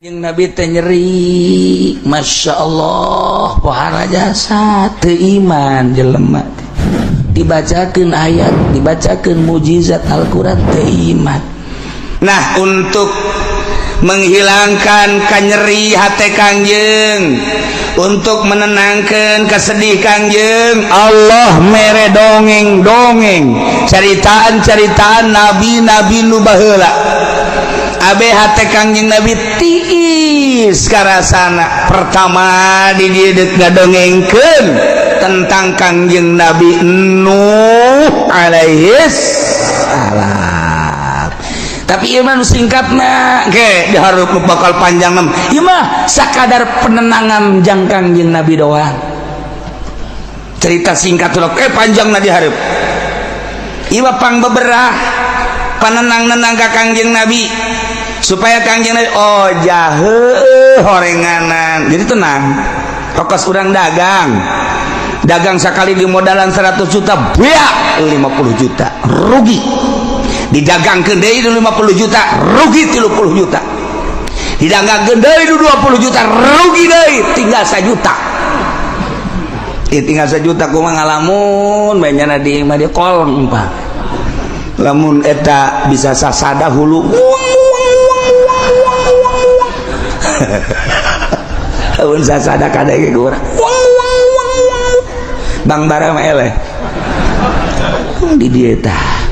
Yang Nabi teh nyeri, Masya Allah, pohara jasa teu iman jelema teh. Dibacakeun ayat, dibacakeun mujizat Al-Qur'an teu iman. Nah, untuk menghilangkan kanyeri hati Kangjeng, untuk menenangkan kesedih Kangjeng, Allah mere dongeng-dongeng, ceritaan-ceritaan nabi-nabi nu baheula. Abe hate Kangjeng Nabi tiis karasana. Pertama dididik ngadongengkeun tentang Kangjeng Nabi Nuh alaihis salam. Tapi ieu mah nu singkatna Oke, diharap bakal panjang nem. Ieu mah sakadar penenangan jang Kangjeng Nabi doang. Cerita singkat loh, panjang na diharap. Ieu mah pang beberah panenang-nenang ka Kangjeng Nabi supaya Kangjeng Nabi oh jahe horenganan. Jadi tenang. Fokus urang dagang. Dagang sekali di modalan 100 juta, beak 50 juta, rugi. Didagangkeun deui 50 juta, rugi 30 juta. Didagangkeun deui 20 juta, rugi deui, tinggal 1 juta. Ieu tinggal 1 juta kumaha ngalamun bae nyana di imah dia kolong pak. Lamun eta bisa sasada hulu uang uang uang uang uang uang uang. Lamun sasada kadege urang uang uang uang uang. Bang bara mah eleh. Di dieu tah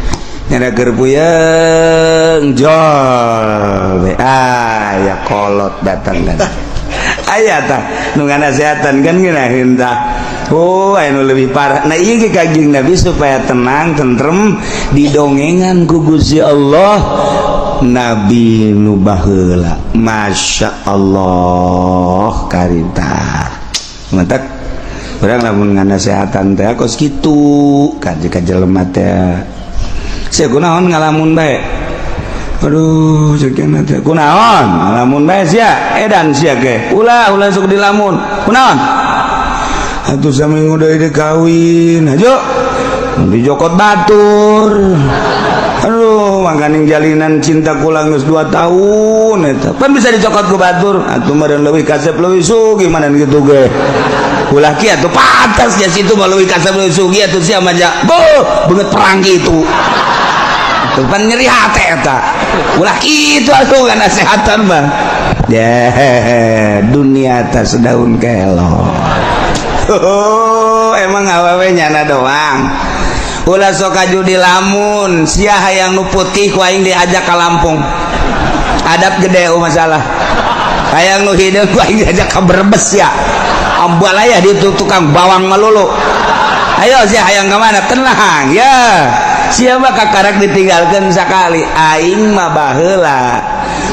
nyana keur puyeng jol we aya kolot datang kan. Aya tah nu nganasehatan kan ngeunaheun tah. Oh, aya nu leuwih parah. Nah, ieu ge Kangjeng Nabi supaya tenang, tentrem didongengan ku Gusti Allah Nabi nu baheula. Masya Allah karita. Matak urang lamun nganasehatan teh kos kitu ka jelema teh. Sia kunaon ngalamun bae? Aduh, ceuk teh kunaon ngalamun bae sia? Edan sia ge. Ulah ulah sok dilamun. Kunaon? Atuh saminggu deui dikawin. Hajo. Dijokot batur. Aduh, makaning jalinan cinta kula geus 2 tahun eta. Pan bisa dicokot ku batur. Atuh meureun leuwih kasep leuwih sugih mana kitu ge. Ulah kieu atuh pantas ya situ mah leuwih kasep leuwih sugih atuh sia mah ja. Beuh, beungeut perang kitu. Tuh pan nyeri hate eta. Ulah kitu atuh nasehatan mah. Ya, dunia atas daun kelor. Oh, emang awewe nyana doang. Ulah sok kaju di lamun, sia hayang nu putih ku aing diajak ka Lampung. Adab gede oh masalah. Hayang nu hideung ku aing diajak ka Brebes ya. Ambalaya di tukang bawang melulu. Ayo sia hayang ka mana? Tenang ya. Sia mah kakarak ditinggalkeun sakali. Aing mah baheula.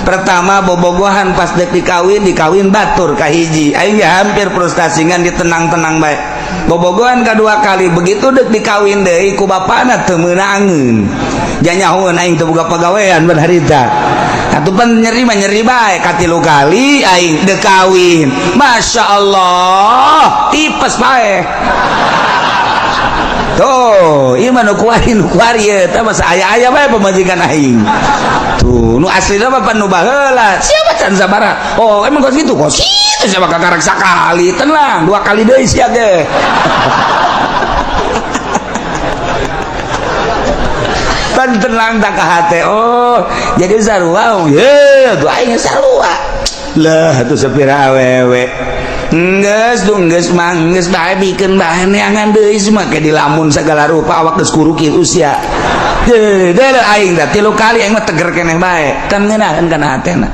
Pertama bobogohan pas dek dikawin, dikawin batur kahiji. Aing ya hampir frustasi ngan ditenang-tenang bae. Bobogohan kedua kali begitu dek dikawin deui ku bapana teu meunangeun. Janyahoeun aing teu boga pagawean ban harita. Atuh pan nyeri mah nyeri bae katilu kali aing dek kawin. Masya Allah, tipes bae. Tuh, ieu mah nu kuari ieu teh masa aya-aya bae pamajikan aing. Tuh, nu aslina mah pan nu baheula. Siapa can sabaraha? Oh, emang kos kitu? Kos kitu siapa kakarak sakali. Tenang, 2 kali deui sia ge. Pan tenang tak ka hate. Oh, jadi sarua. Ye, tuh aing sarua. Lah, atuh sapira awewe. Geus tuh geus mah geus bae bikeun bae neangan deui semua ke dilamun segala rupa awak geus kuruki usia. Deuh, deuh aing teh 3 kali aing mah teger keneh bae. Tan ngeunaheun kana hatena.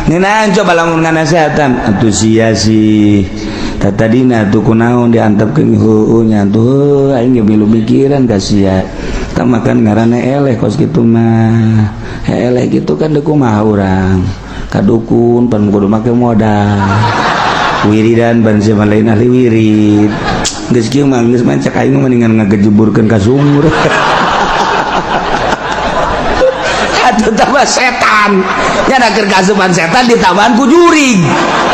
Ngeunaheun coba lamun nganasehatan atuh sia sih. Tadina tuh kunaon diantepkeun heueuh nya tuh aing ge milu mikiran ka sia. Tah makan ngaranna eleh kos kitu mah. Eleh kitu kan deuk kumaha urang. Ka dukun pan kudu make modal. Wiridan ban zaman lain ahli wirid. Geus kieu mah geus mah cek aing mah mendingan ngagejeburkeun ka sumur. Atuh tambah setan. Nya keur kasupan setan ditambahan ku jurig.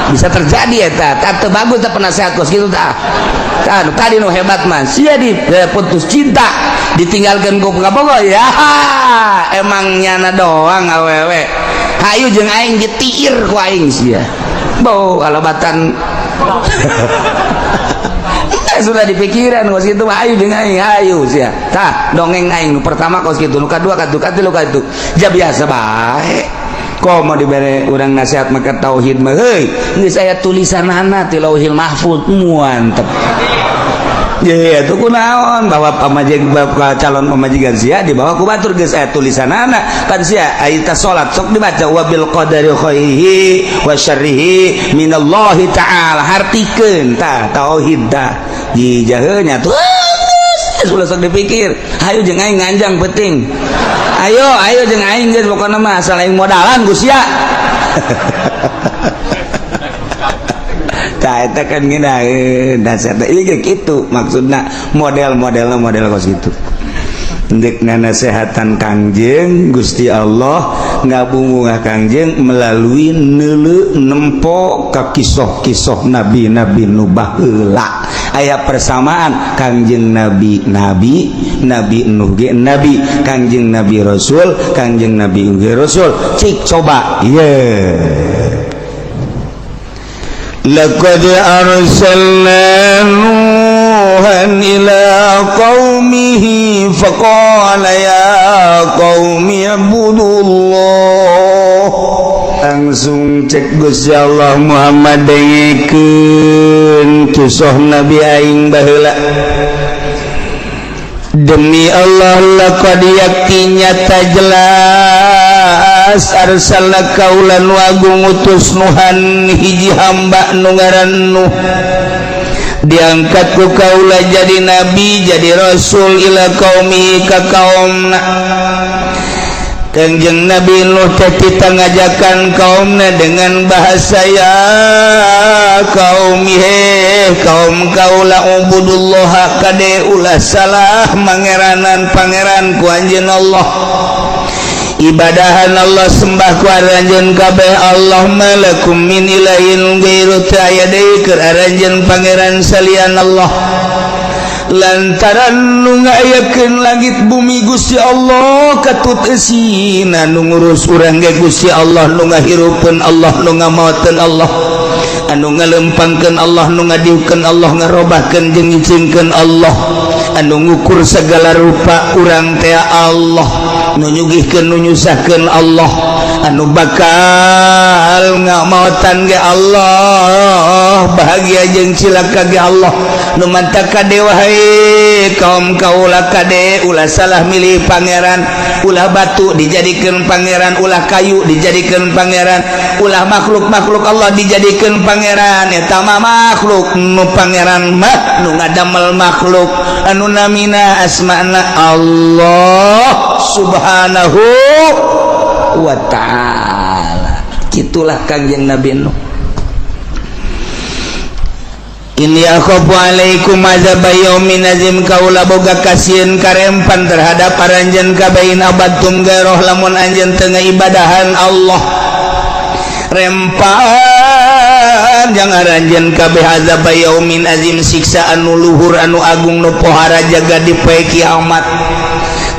Bisa terjadi eta. Tah teu bagus teh penasehat kos kitu tah. Tah nu tadi nu hebat mah sia di putus cinta ditinggalkeun ku kabogoh ya. Emang nyana doang awewe. Hayu jeung aing ditiir ku aing sia. Bau kalebatan. Sudah dipikiran kos kitu mah, ayo jeung aing, hayu sia. Tah, dongeng aing nu pertama kos kitu, nu kadua katu, katilu katu. Ja biasa bae. Komo dibere urang nasihat maka tauhid mah, heuy, geus aya tulisanana ti Lauhil Mahfuz, mantep. Ya, itu kunaon bahwa pamajig calon pamajikan sia dibawa ku batur, geus aya tulisanana kan sia. Aya salat sok dibaca wabil qadari khairihi wa syarrihi minallahi ta'ala, hartikeun tah tauhid tah jijaheunya tuh. Geus sok dipikir, hayu jeung aing nganjang penting, ayo ayo jeung aing, geus pokona mah asal aing modalan ku sia. Tah, eta kan ngeunaheun dasar teh ieu kitu maksudna, model-modelna model kos kitu. Ndek nasehatan Kangjeng, Gusti Allah ngabungah Kangjeng melalui neuleu nempo ka kisoh-kisoh nabi-nabi nu baheula. Aya persamaan, Kangjeng Nabi nabi, Nabi Nuh ge nabi, Kangjeng Nabi Rasul, Kangjeng Nabi ge Rasul. Cik coba ye. لقد أرسلنا نوحا إلى قومه فقال يا قوم اعبدوا الله. Langsung cek Gusti Allah, "Muhammad, dengekeun kisah Nabi aing baheula. Demi Allah, laqad yakti nyata jelas, arsalna kaula nu agung utus Nuhan hiji hamba nu ngaran Nuh, diangkat ku kaula jadi nabi, jadi rasul, ila qaumi ka kaumna. Kangjeng Nabi Nuh teh kita ngajakan kaumna dengan bahasa, ya kaum, he kaum kaula, ubudullah, kade ulah salah mangeranan pangeran ku anjeun Allah, ibadahan Allah, sembah ku aranjeun kabeh Allah. Malakum min ilahin ghairu, teu aya deui keur aranjeun pangeran salian Allah, lantaran nu ngayakeun langit bumi Gusti Allah, katut eusina, nu ngurus urang ge Gusti Allah, nu ngahirupeun Allah, nu ngamaoteun Allah, anu ngalempangkeun Allah, nu ngadiukeun Allah, ngarobahkeun jeung ngicingkeun Allah, anu ngukur segala rupa urang teh Allah, nu nyugihkeun, nu nyusahkeun Allah, anu bakal ngamaotan ge Allah, bahagia jeung cilaka ge Allah. Nu mantak kade wahai kaum kaula, kade ulah salah milih pangeran, ulah batu dijadikan pangeran, ulah kayu dijadikan pangeran, ulah makhluk-makhluk Allah dijadikan pangeran. Eta mah makhluk, nu pangeran mah nu ngadamel makhluk anu namina asmana Allah Subhanahu wa ta'ala. Itulah Kangjeng Nabi Nuh. Inni akhafu alaikum azab yaumin azim, kaula boga kasieun karempan terhadap aranjeun kabeh, in abadtum gairoh, lamun anjeun teu ibadahan Allah, rempan jang aranjeun kabeh azab yaumin azim, siksa anu luhur, anu agung, nu pohara jaga di poe kiamat.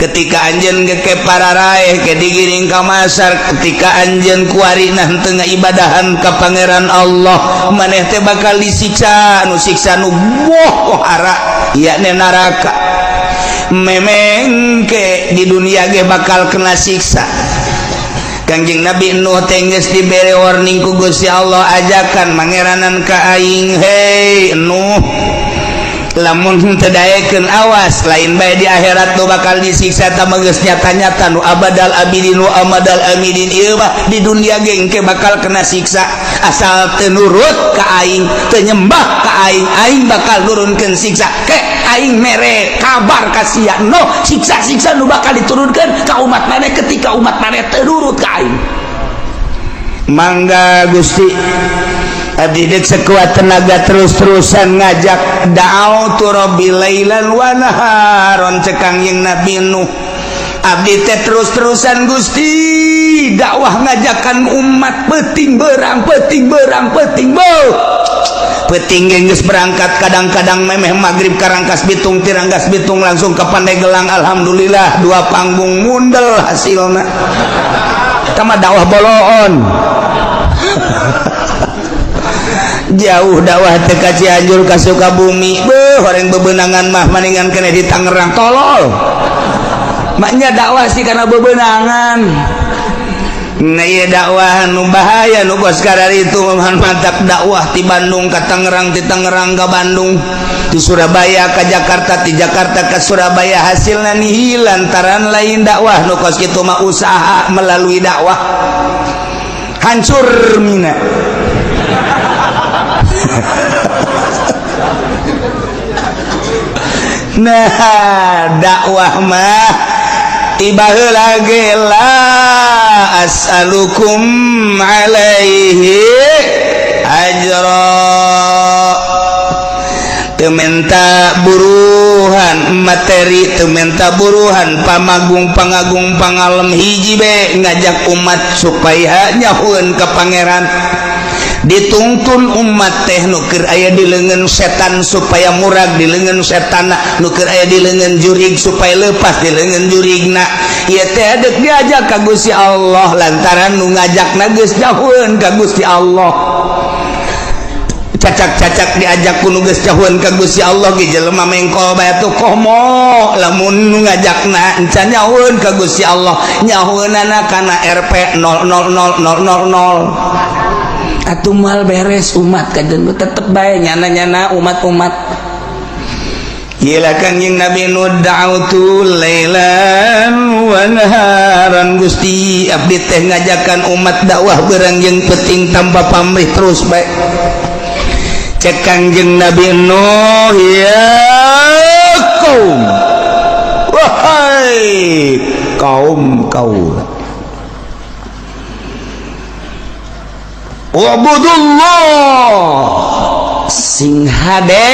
Ketika anjeun geke pararaeh ke digiring ka masar, ketika anjeun kuari nah teu ibadahan ka pangeran Allah, maneh teh bakal disiksa, nu siksa nu boh pohara, yakni neraka. Memengke di dunia ge bakal kena siksa. Kangjeng Nabi Nuh teh geus dibere warning ku Gusti Allah, ajakan mangeranan ka aing, hei Nuh, lamun teu daekeun, awas, lain bae di akhirat nu bakal disiksa ta geus nyata-nyata nu abadal abidin nu amadal amidin, ieu mah di dunia ge engke bakal kena siksa. Asal teu nurut ka aing, teu nyembah ka aing, aing bakal nurunkeun siksa. Ke aing mere kabar ka sia no siksa-siksa nu bakal diturunkeun ka umat maneh ketika umat maneh teu nurut ka aing. Mangga Gusti, abdi dek sekuat tenaga terus-terusan ngajak. Da'autu rabbi lailan wa naharon, cek Kangjeng Nabi Nuh, abdi teh terus-terusan Gusti dakwah ngajakan umat, peting berang, peting berang, peting beuh peting geus berangkat, kadang-kadang memeh maghrib ka Rangkas Bitung, ti Rangkas Bitung langsung ke Pandeglang. Alhamdulillah, dua panggung mundel hasilna. Eta mah dakwah boloon. Jauh dakwah teh ka Cianjur, ka Sukabumi. Beuh, horeng bebenangan mah maningan kene di Tangerang, tolol. Maknya dakwah sih karena bebenangan. Nah, iya, dakwah nu bahaya nu kos itu mantap, dakwah di Bandung ke Tangerang, di Tangerang ke Bandung, di Surabaya ke Jakarta, di Jakarta ke Surabaya, hasilnya nihil lantaran lain dakwah nu kos kitu mah, usaha melalui dakwah. Hancur mina. Nah, dakwah mah tiba lagi la as'alukum alaihi ajra, teu menta buruhan materi, teu menta buruhan pamagung, pangagung, pangalem. Hiji be, ngajak umat supaya nyahueun ka Pangeran. Dituntun umat teh nu keur aya di leungeun setan supaya murag di leungeun setan, nu keur aya di leungeun jurig supaya lepas di leungeun jurigna. Ieu teh deuk diajak ka Gusti Allah lantaran nu ngajakna geus nyahueun ka Gusti Allah. Cacak-cacak diajak ku nu geus nyahueun ka Gusti Allah ge jelema mengkol bae tuh. Komo lamun nu ngajakna encan nyahueun ka Gusti Allah, nyahueunana kana Rp 000000, atuh moal beres umat. Kajen tetep bae nyana-nyana umat-umat. Gila, Kangjeng Nabi Nuh, da'autu lailan wa naharan. Gusti, abdi teh ngajakan umat dakwah beurang jeung peuting tanpa pamrih, terus bae. Cek Kangjeng Nabi Nuh, ya kaum, wahai kaum kaula, ubudullah, sing hade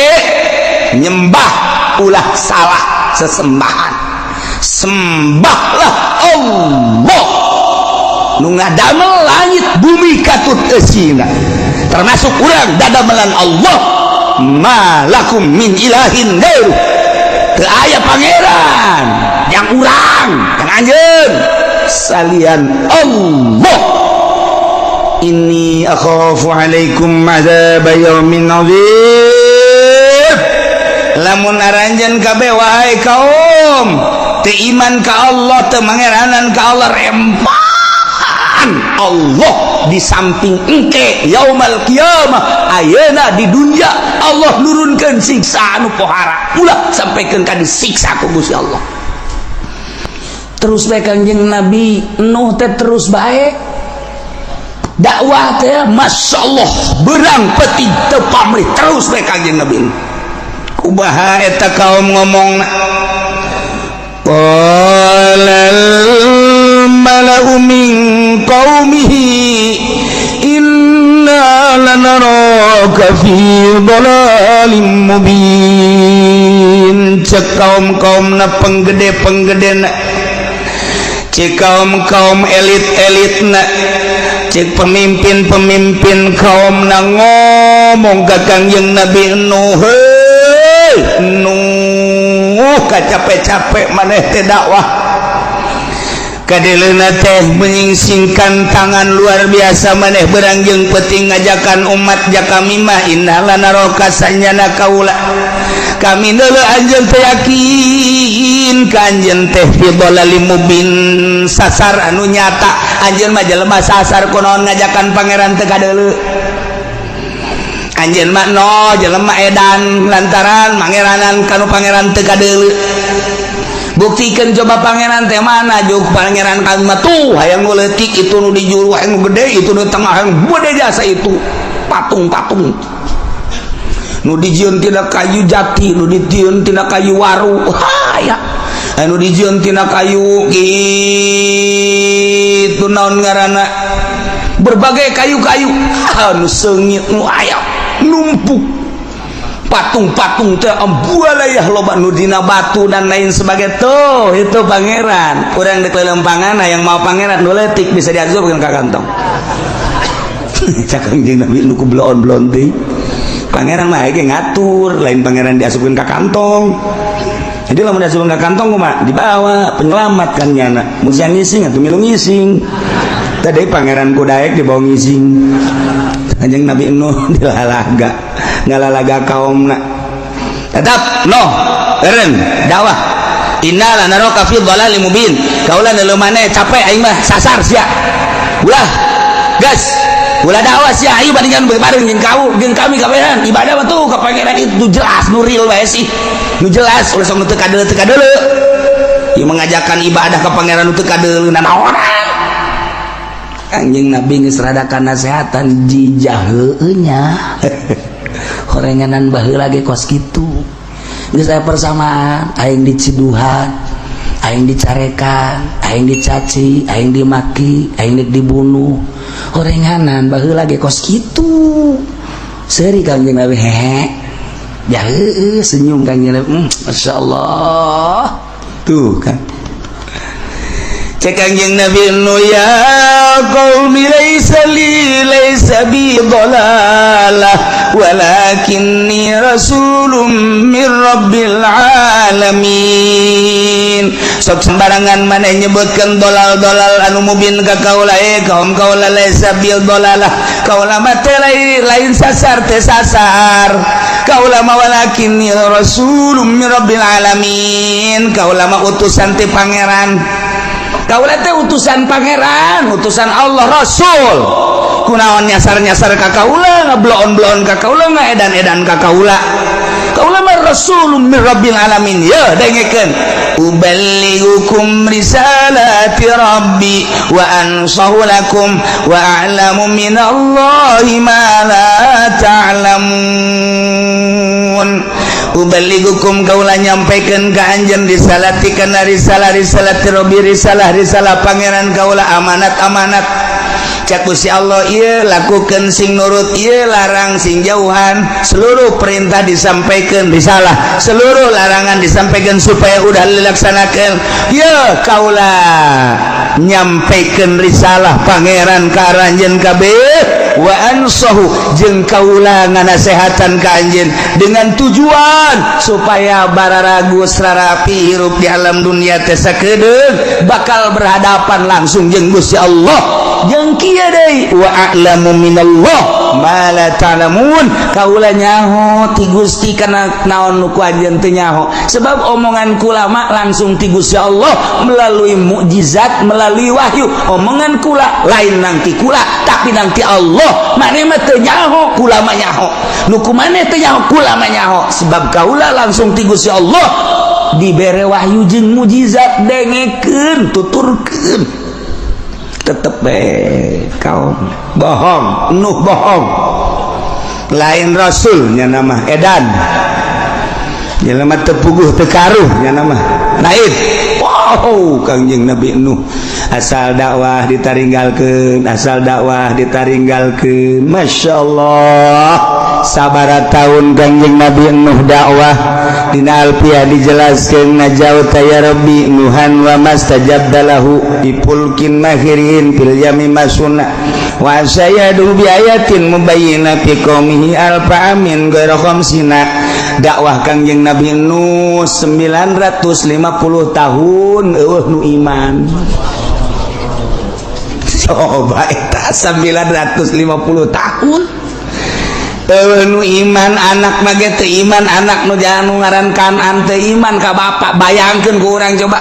nyembah, ulah salah sesembahan, sembahlah Allah nu ngadamel langit bumi katut eusina, termasuk urang dadamelan Allah. Malakum min ilahin gairu, teu aya pangeran yang urang, yang anjeun salian Allah. Inni akhafu alaikum azab yaumin azim. Lamun aranjeun kabeh, wahai kaum, teu iman ka Allah, teu mangeranan ka Allah, rempan Allah di samping engke yaumal qiyamah, ayeuna di dunia Allah nurunkeun siksa anu pohara. Ulah sampaikan ka disiksa ku Gusti Allah. Terus bae Kangjeng Nabi Nuh teh, terus bae dakwah teh, Masya Allah, beurang peuting teu pamrih, terus bae Kangjeng Nabi. Kumaha eta kaum ngomong? Qalal mala'u min qaumihi inna lanaraka fi dhalalim mubin. Cek kaum-kaum na, penggede-penggede na, cek kaum-kaum elit-elit na, cek pemimpin-pemimpin kaum na, ngomong ka Kangjeng Nabi Nuh, heuy Nuh, kacape-capek maneh teh dakwah, kadeleuna teh menyingsingkan tangan luar biasa, maneh beurang jeung peuting ngajakan umat jaka mah. Inna lanaraka, sanyana kaula, kami deuleu anjeun teh, yakin ka anjeun teh fi dhalalim mubin, sasar anu nyata. Anjeun mah jelema sasar, kunaon ngajakan Pangeran teu kadeuleu? Anjeun mah no jelema edan lantaran mangeranan kanu Pangeran teu kadeuleu. Buktikan coba Pangeran teh mana. Juk Pangeran kami mah tuh hayang nu leutik itu, nu di juru hayang nu gede itu, nu tengah hayang gede jasa itu, patung-patung nu dijieun tina kayu jati, nu dijieun tina kayu waru, haya anu dijieun tina kayu kitu, naon ngaranna, berbagai kayu-kayu anu seungit nu aya numpuk patung-patung teh, ambualayah loba nu dina batu dan lain sebagai tuh. Itu Pangeran. Urang dek lelempangan yang mau Pangeran nu leutik bisa diasupkeun ka kantong. Cak Kangjeng Nabi, nu ku bloon-bloon teh Pangeran mah ge ngatur, lain Pangeran diasupkeun ka kantong. Jadi lamun diasupkeun ka kantong kumaha? Dibawa penyelamat kan nyana mun siang ngising atuh milu ngising. Tadi Pangeran Kudaek dibawa ngising. Kanjeng Nabi Nuh dilalaga, ngalalaga kaumna. Tetap Nuh eureun dakwah. Inna lanaraka fi dhalalim mubin. Kaula nu maneh capek, aing mah sasar sia. Ulah gas. Ulah dakwah sia, ayo bandingkan bareng jeung kau, jeung kami kabehan. Ibadah mah tuh ka Pangeran itu jelas, nu real bae sih. Nu jelas, ulah sok nu teu kadeuleu, teu kadeuleu. Ieu mengajarkan ibadah ka Pangeran nu teu kadeuleu nanaonan. Kanjeng Nabi geus rada nasehatan, jijah heueuh nya. Horenganan baheula ge kos kitu. Geus aya persamaan, aing diciduhan, aing dicarekan, aing dicaci, aing dimaki, aing dibunuh. Horenganan baheula ge kos kitu. Seuri Kanjeng Nabi, hehe. Ya heueuh, senyum Kanjeng Nabi. Masya Allah. Tuh kan. Cek Kanjeng Nabi Nuh, ya qaumi, laisa li, laisa bi dhalalah, walakinni rasulun min rabbil alamin. Sok sembarangan maneh nyebutkeun dolal-dolal anu mubin ka kaula. Eh kaum kaula, laisa bil dolalah, kaula mah teh lain sasar, teh sasar kaula mah. Walakinni rasulun min rabbil alamin, kaula mah utusan ti Pangeran. Kaula teh utusan Pangeran, utusan Allah, rasul. Kunaon nyasar-nyasar ka kaula, ngabloon-bloon ka kaula, ngaedan-edan ka kaula? Kaula mah rasulun min rabbil alamin. Ya dengekeun, uballighukum risalati rabbi wa ansahu lakum wa a'lamu minallahi ma la ta'lamun. Uballighukum, kaula nyampaikan ka anjeun, risalati kana risalah, risalati rabbi, risalah risalah Pangeran kaula, amanat amanat. Cek Gusti Allah, ieu lakukan sing nurut, ieu larang sing jauhan. Seluruh perintah disampaikan, risalah, seluruh larangan disampaikan supaya udah dilaksanakan. Ya kaula nyampaikan risalah Pangeran ka aranjeun kabeh, wa ansahu, jeung kaula nganasehatan ka anjeun dengan tujuan supaya bararagus rarapi hirup di alam dunia teh, sakedeung bakal berhadapan langsung jeung Gusti Allah. Jeung kieu deui, wa a'lamu minallah ma la ta'lamun, kaula nyaho ti Gusti kana naon nu ku anjeun teu nyaho, sebab omongan kula mah langsung ti Gusti Allah melalui mukjizat, melalui wahyu. Omongan kula lain nang ti kula, tapi nang ti Allah. Maneh mah teu nyaho, kula mah nyaho. Nu ku maneh teu nyaho, kula mah nyaho, sebab kaula langsung ti Gusti Allah dibere wahyu jeung mukjizat. Dengekeun, tuturkeun, tetep be kaum bohong. Nuh bohong, lain rasulnya, nama edan, jelema teu puguh teu karuh nya nama lain. Wow, Kangjeng Nabi Nuh asal dakwah ditaringgalkeun, asal dakwah ditaringgalkeun. Masya Allah, sabara tahun Kangjeng Nabi Nuh dakwah? Dina Alfiah dijelaskeun, najauta ya Rabbi Nuhan wa mastajabta lahu bi fulkin mahirin fil yami masuna wa sayadu bi ayatin mubayyina fi qaumihi alfa amin ghaira khamsina. Dakwah Kangjeng Nabi Nuh 950 tahun, eueuh nu iman. Coba eta 950 tahun eueuh nu iman. Anak mah ge teu iman, anak nu jangan nu ngaran Kanan teu iman ka bapak. Bayangkeun ku urang coba,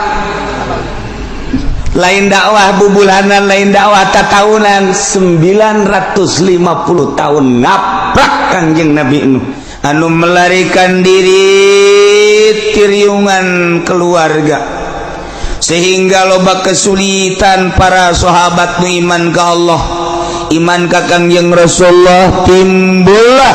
lain dakwah bubulanan, lain dakwah tatahunan, 950 tahun ngaprak Kangjeng Nabi Nuh anu melarikan diri tiriungan keluarga, sehingga loba kesulitan para sahabat nu iman ke Allah, iman ka Kangjeng Rasulullah. Timbullah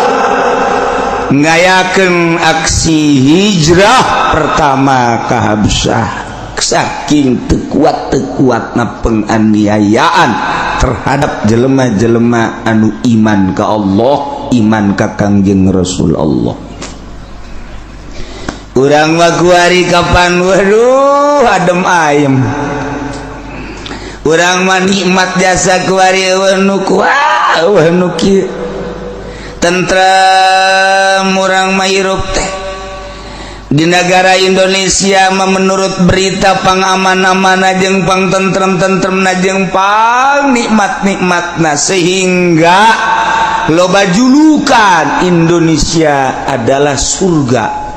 ngayakeun aksi hijrah pertama ke Habsyah, saking teu kuat, teu kuatna penganiayaan terhadap jelema-jelema anu iman ke Allah, iman ka Kangjeng Rasul Allah. Urang mah kuari kapan? Waduh, adem ayem urang mah, nikmat jasa kuari. Eueuh nu kuah, eueuh nu kieu, tentrem urang mah hirup teh. Di negara Indonesia mah, menurut berita, pangaman-aman jeung pang tentrem-tentrem jeung pang nikmat-nikmatna, sehingga loba julukan Indonesia adalah surga.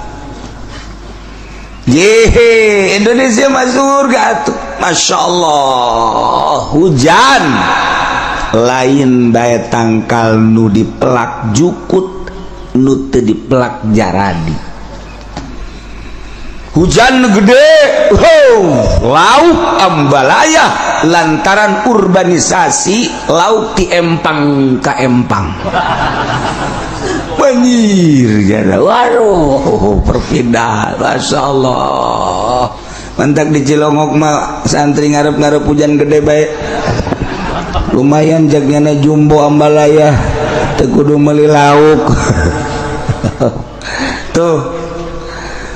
Yehe, Indonesia mah surga tuh. Masya Allah, hujan lain bae tangkal nu dipelak jukut, nu teu dipelak jaradi. Hujan gede, oh, lauk ambalaya. Lantaran urbanisasi, lauk ti empang ka empang banjir jada. Waduh, perpindahan, Masya Allah. Mantap, di Cilongok mah santri ngarep-ngarep hujan gede baik. Lumayan jagnya jumbo ambalaya, teu kudu meuli lauk tuh.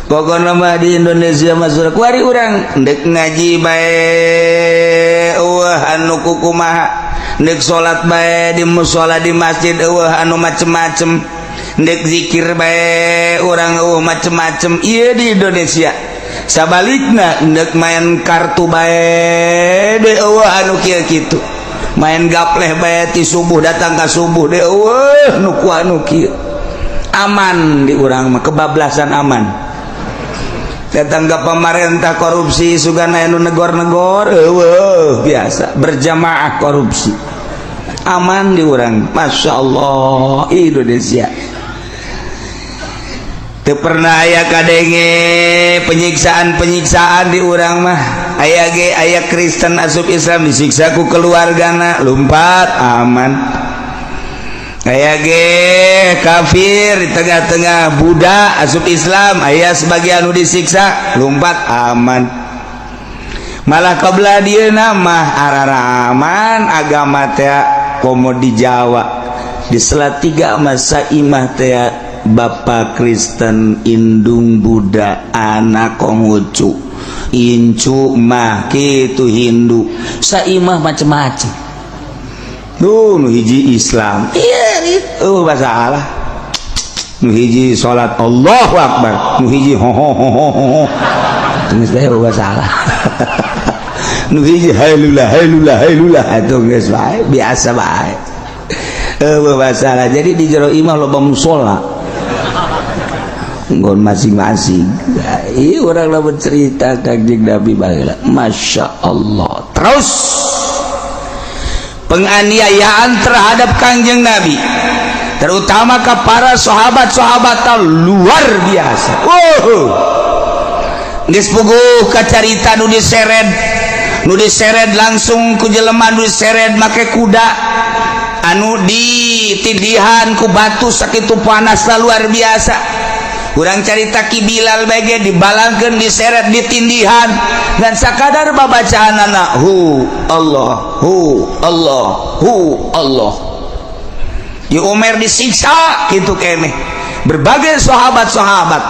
Pokoknya mah di Indonesia masuk kuari urang ndek ngaji bae, euweuh anu kukumaha. Ndek salat bae di musola, di masjid, euweuh anu macem-macem. Ndek zikir bae urang, euweuh macem-macem. Ieu di Indonesia. Sabalikna, ndek main kartu bae de euweuh anu kieu kitu. Main gapleh bae ti subuh datang ka subuh de euweuh nu ku anu kieu. Aman di urang mah, kebablasan aman. Datang ke pemerintah korupsi, sugana anu negor-negor euweuh, biasa berjamaah korupsi. Aman di urang, Masya Allah. Indonesia teu pernah aya kadenge penyiksaan-penyiksaan di urang mah. Aya ge aya Kristen asup Islam disiksa ku keluargana, lumpat, aman. Aya ge kafir di tengah-tengah Buddha asup Islam, aya sebagian nu disiksa, lumpat, aman. Malah kebelah dia nama araraman agama teh, komo di Jawa, di Salatiga masa imah teh Bapak Kristen, indung Buddha, anak Konghucu, incu mah kitu Hindu, saimah macem-macem. Duh, nu hiji Islam, iya, oh, masalah. Nu hiji salat Allahu Akbar, nu hiji ho ho ho ho ho, geus bae masalah. Nu hiji hailula hailula hailula, atuh geus bae, biasa bae, euweuh masalah. Jadi di jero imah loba musola nggon masing-masing. Iya, orang lah bercerita Kanjeng Nabi baheula, Masya Allah. Terus penganiayaan terhadap Kangjeng Nabi, terutama ke para sahabat-sahabat, luar biasa. Wow. Geus puguh kacarita nu diseret, nu diseret langsung ku jelema, nu diseret make kuda, anu ditindihan ku batu sakitu panasna luar biasa. Kurang carita Ki Bilal bege dibalangkeun, diseret, ditindihan, dan sakadar babacaan anak hu Allah, hu Allah, hu Allah. Di Umar disiksa gitu keneh. Berbagai sahabat-sahabat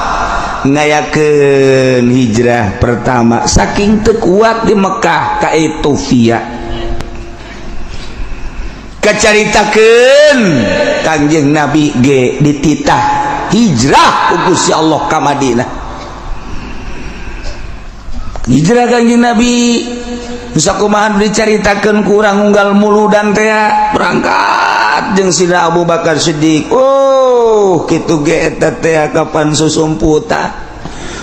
ngayakeun hijrah pertama saking teu kuat di Mekah ka Ethiopia. Kacaritakeun Kangjeng Nabi ge dititah hijrah ku Gusti Allah ka Madinah. Hijrah Kangjeng Nabi bisa kumaha dicaritakeun kurang unggal muludan teh berangkat jeung Sina Abu Bakar Siddiq. Oh, kitu ge eta teh kapan susumputan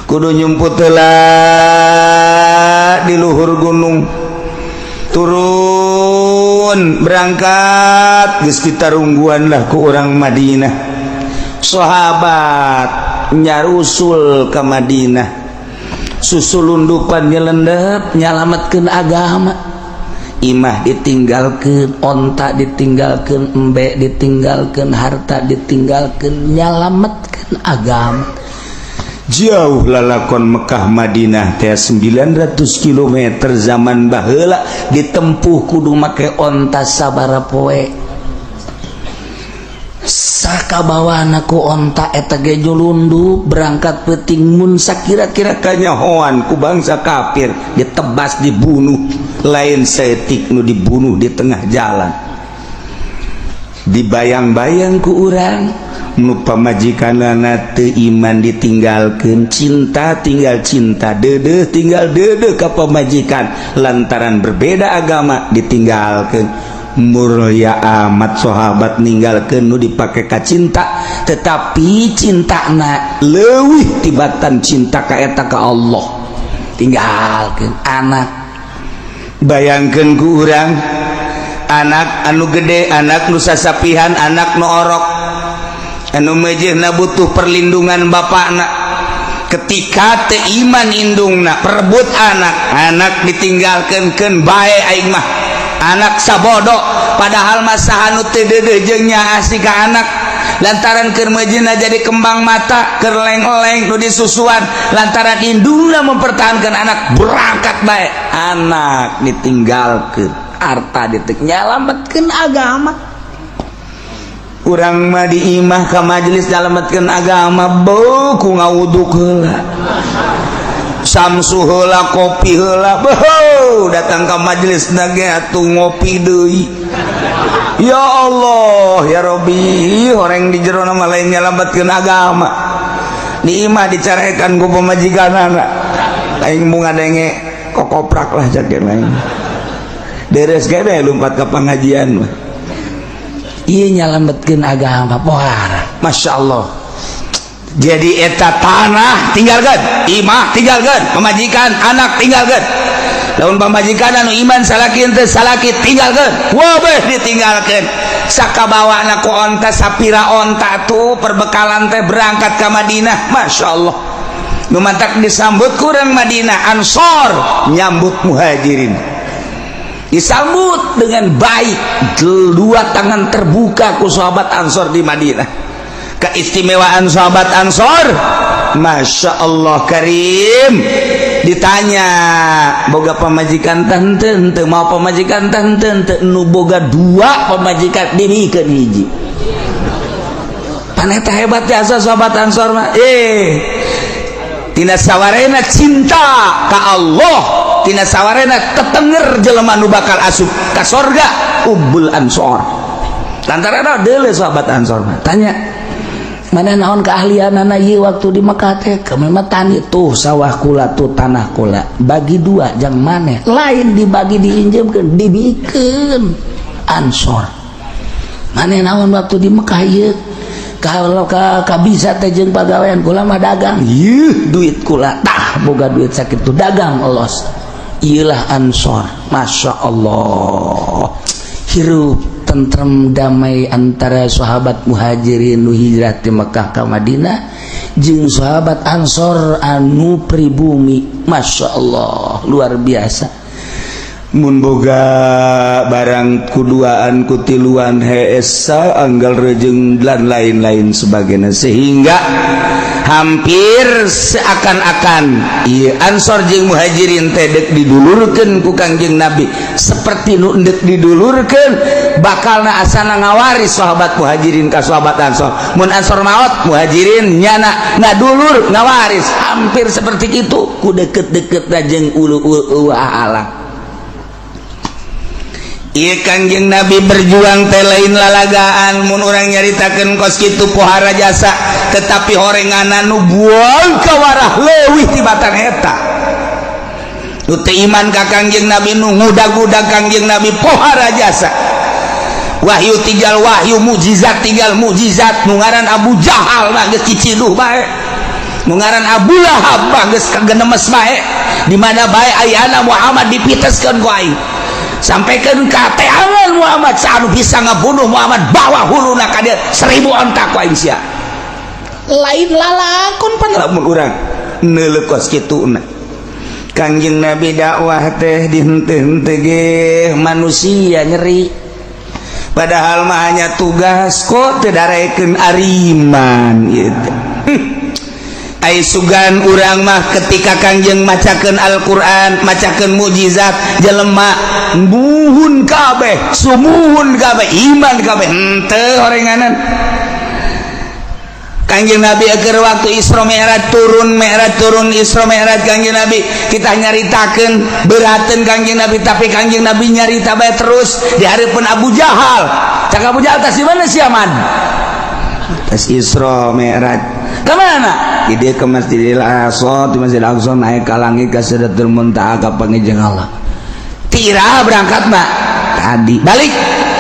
kudu nyumput heula di luhur gunung, turun berangkat, geus ditarungguan lah ku orang Madinah. Sahabat nyarusul ke Madinah, susulundupan, nyelendep, nyalamatkeun agama. Imah ditinggalkan, onta ditinggalkan, embe ditinggalkan, harta ditinggalkan, nyalamatkan agama. Jauh lalakon Mekah Madinah teh 900 km. Zaman baheula ditempuh kudu make onta sabara poe. Sakabawana ku onta eta ge nyulundup berangkat peuting. Mun sakira-kira kanyahoan ku bangsa kafir, ditebas, dibunuh. Lain saeutik nu dibunuh di tengah jalan. Dibayang-bayang ku urang. Nu pamajikanana teu iman ditinggalkeun, cinta tinggal cinta, deudeuh tinggal deudeuh ka pamajikan, lantaran berbeda agama ditinggalkeun. Mulia amat sahabat ninggalkeun nu dipake ka cinta, tetapi cintana leuwih tibatan cinta ka eta ka Allah. Tinggalkeun anak. Bayangkeun ku urang, anak anu gede, anak nu sasapihan, anak nu orok, anu mejehna butuh perlindungan bapakna. Ketika teu iman indungna, perebut anak, anak ditinggalkeun, keun bae aing mah, anak sabodo. Padahal masa anu teu deudeuh jeung nyaah ka anak, lantaran keur meujeuhna jadi kembang mata, keur leng-leng nu disusuan, lantaran indungna mempertahankan anak, berangkat bae, anak ditinggalkeun, harta ditek, nyalametkeun agama. Urang mah di imah ka majelis nyalametkeun agama, buku ngawuduk heula, samsu heula, kopi heula, beuh, datang ka majelis ge atuh ngopi deui. Ya Allah ya Robbi, horeng di jero mah lain nyalametkeun agama. Di imah dicarekan ku pamajikanana, aing mau ngadenge kokoprak lah cak lain deres ge lompat ke pengajian mah. Iya, nyalametkeun agama pohara. Masya Allah. Jadi eta tanah tinggalkan, imah tinggalkan, pamajikan, anak tinggalkan. Lamun pamajikan anu iman salaki, henteu salaki tinggalkan, wabeh ditinggalkan. Sakabawana ku onta, sapira onta tuh perbekalan teh, berangkat ke Madinah. Masya Allah, nu mantak disambut kurang Madinah, Ansor nyambut Muhajirin, disambut dengan baik, dua tangan terbuka ku sahabat Ansor di Madinah. Keistimewaan sahabat Ansor, Masya Allah Karim. Ditanya, boga pamajikan tante ente? Mau pamajikan tante ente? Nu boga dua pamajikan dibikeun hiji. Paneta hebat jasa sahabat Ansor mah. Tina sawarena cinta ka Allah, tina sawarena tetenger jelema nu bakal asup ka sorga ubul Ansor, lantaran deule sahabat Ansor mah. Tanya, mana naon keahlian anak ieu waktu di Mekah teh? Kami mah tani. Tuh sawah kula, tuh tanah kula, bagi dua jang maneh. Lain dibagi, diinjemkeun, dibikeun Ansor. Maneh naon waktu di Mekah ieu? Kalau ka bisa teh jeung pagawean? Kula mah dagang. Ieu duit kula, tah boga duit sakitu, dagang los. Iyalah Ansor. Masya Allah, hirup tentrem damai antara sahabat Muhajirin nu hijrah di Mekah ke Madinah jeung sahabat Ansor anu pribumi. Masya Allah, luar biasa. Mun boga barang kuduaan, kutiluan, heesa anggal rejeng dan lain-lain sebagainya, sehingga hampir seakan-akan iya Ansor jeung Muhajirin teh dek didulurkeun ku Kangjeng Nabi, seperti nu endek didulurkeun, bakalna asana ngawaris sahabat Muhajirin ka sahabat Ansor. Mun Ansor maot, Muhajirin nyana ngadulur ngawaris, hampir seperti itu ku deket-deket jeung ulu ulu ala. Iya, Kangjeng Nabi berjuang teh lain lalagaan. Mun urang nyaritakeun kos kitu pohara jasa, tetapi horenganan nu buang kawarah leuwih tibatan eta. Nu teu iman ka Kangjeng Nabi, nu ngudag-udag Kangjeng Nabi, pohara jasa. Wahyu tinggal wahyu, mukjizat tinggal mukjizat. Nu ngaran Abu Jahal mah geus ciciduh bae, nu ngaran Abu Lahab mah geus kagenemes bae. Di mana bae ayana Muhammad dipiteskeun ku aing, sampaikan ka teangan Muhammad, anu bisa ngabunuh Muhammad, bawa huluna ka dieu, 1000 onta ku aing sia. Lain lalakon pan. Lamun urang neuleuh kos kituna, Kangjeng Nabi dakwah teh dihenteu-henteu ge manusia nyeri. Padahal mah hanya tugas, kok teu darekeun ariman gitu. Ai sugan urang mah ketika Kangjeng macakeun Al-Qur'an, macakeun mukjizat, jelema muhun kabeh, sumuhun kabeh, iman kabeh. Henteu horenganan. Kangjeng Nabi agar waktu Isra Mi'raj turun, Mi'raj turun, Isra Mi'raj Kangjeng Nabi, kita nyaritakeun beraten Kangjeng Nabi, tapi Kangjeng Nabi nyarita bae terus di hareupeun Abu Jahal. Cak Abu Jahal, tas di mana sia man? Tes Isra Mi'raj kemana? Di dia ke Masjidil Aqsa, di Masjidil Aqsa naik ke langit ke Sidratul Muntaha ka panggih Allah. Tira berangkat, Mak. Tadi balik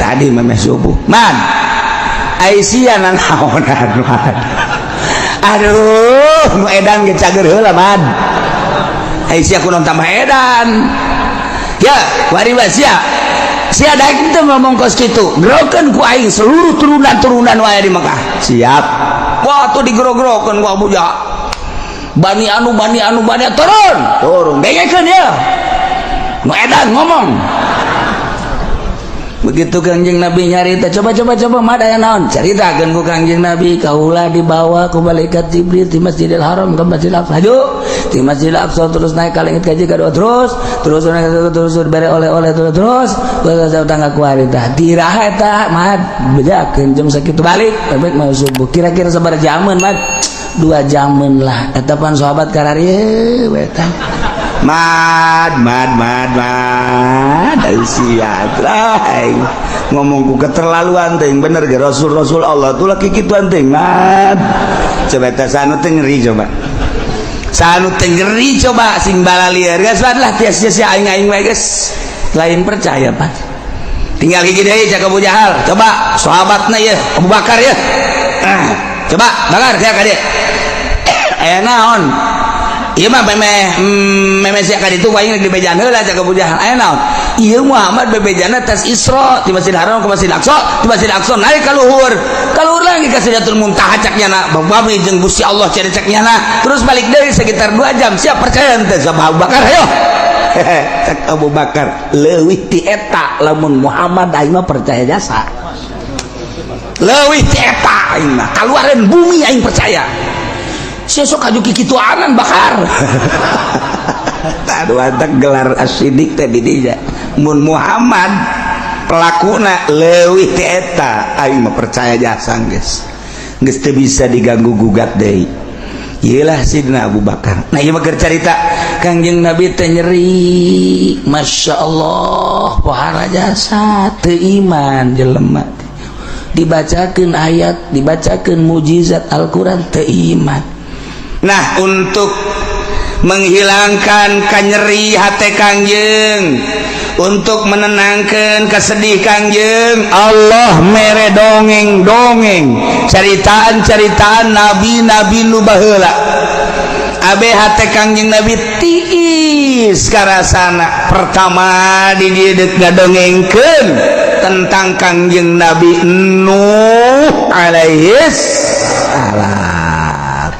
tadi memeh subuh. Man. Aisyah nanaonan, man. Aduh, nu edan ge cager heula, man. Aisyah kunaon tambah edan. Ya, wari sia. Sia daek teu ngomong kos kitu. Gerokeun ku aing seluruh turunan-turunan wae di Mekah. Siap. Wah, tuh digero-gerokeun ku Abu Jahal. Bani anu, bani anu, bani turun. Turun. Dengekeun ya. Nu edan ngomong. Begitu Kangjeng Nabi nyarita, coba coba coba mah aya naon? Caritakeun ku Kangjeng Nabi, kaula dibawa ku malaikat Jibril di Masjidil Haram ke Masjidil Aqsa. Hayu, di Masjidil Aqsa terus naik ka langit kaji kadua terus, terus naik terus bere oleh-oleh terus terus terus tangga kuari tah. Tiraha eta mah bejakeun jam sakitu balik, balik mau subuh. Kira-kira sabaraha jaman, mah? 2 jaman lah. Eta pan sahabat kararieu we tah. Mad, mad, mad, mad, sia aing ngomong ku keterlaluan teh bener ge. Rasul Rasul Allah tuh laki kituan teh, mad. Coba teh sanu teh ngeri, coba sanu teh ngeri, coba sing balalieur geus lah tias sia aing aing wae geus lain percaya. Pak, tinggal hiji deui cak Abu Jahal, coba sahabatna ya Abu Bakar ya. Ah, coba Bakar sia ka dieu aya naon? Ieu mah memeh memeh sia ka ditu aing rek dibejaan heula cak Abu Jahal. Aya naon? Ieu Muhammad bebejana tas Isra di Masjidil Haram ke Masjidil Aqsa, di Masjidil Aqsa naik ka luhur. Ka luhur lagi ka Sidratul Muntaha cak nyana, bami jeung Gusti Allah cari cak nyana. Terus balik deui sekitar 2 jam. Siap percaya henteu sama Abu Bakar ayo? Cak Abu Bakar, leuwih ti eta lamun Muhammad aing mah percaya jasa. Leuwih ti eta aing mah kaluareun bumi aing percaya. Sesok aju kikituanan Bakar. Aduh, antak gelar as-siddiq teh di dinya. Mun Muhammad pelakuna leuwih ti eta aing mah percaya jasa geus. Geus teu bisa diganggu gugat deui. Iyalah Sidina Abu Bakar. Nah, ieu mah keur carita Kangjeng Nabi teh nyeri. Masya Allah, pohara jasa teu iman jelema. Dibacakeun ayat, dibacakeun mujizat Al-Qur'an teu iman. Nah, untuk menghilangkan kanyeri hati Kangjeng, untuk menenangkan kesedih Kangjeng, Allah mere dongeng-dongeng, ceritaan-ceritaan nabi-nabi nu baheula. Abe hate Kangjeng Nabi tiis karasana. Pertama di dieu deuk ngadongengkeun tentang Kangjeng Nabi Nuh alaihis salam.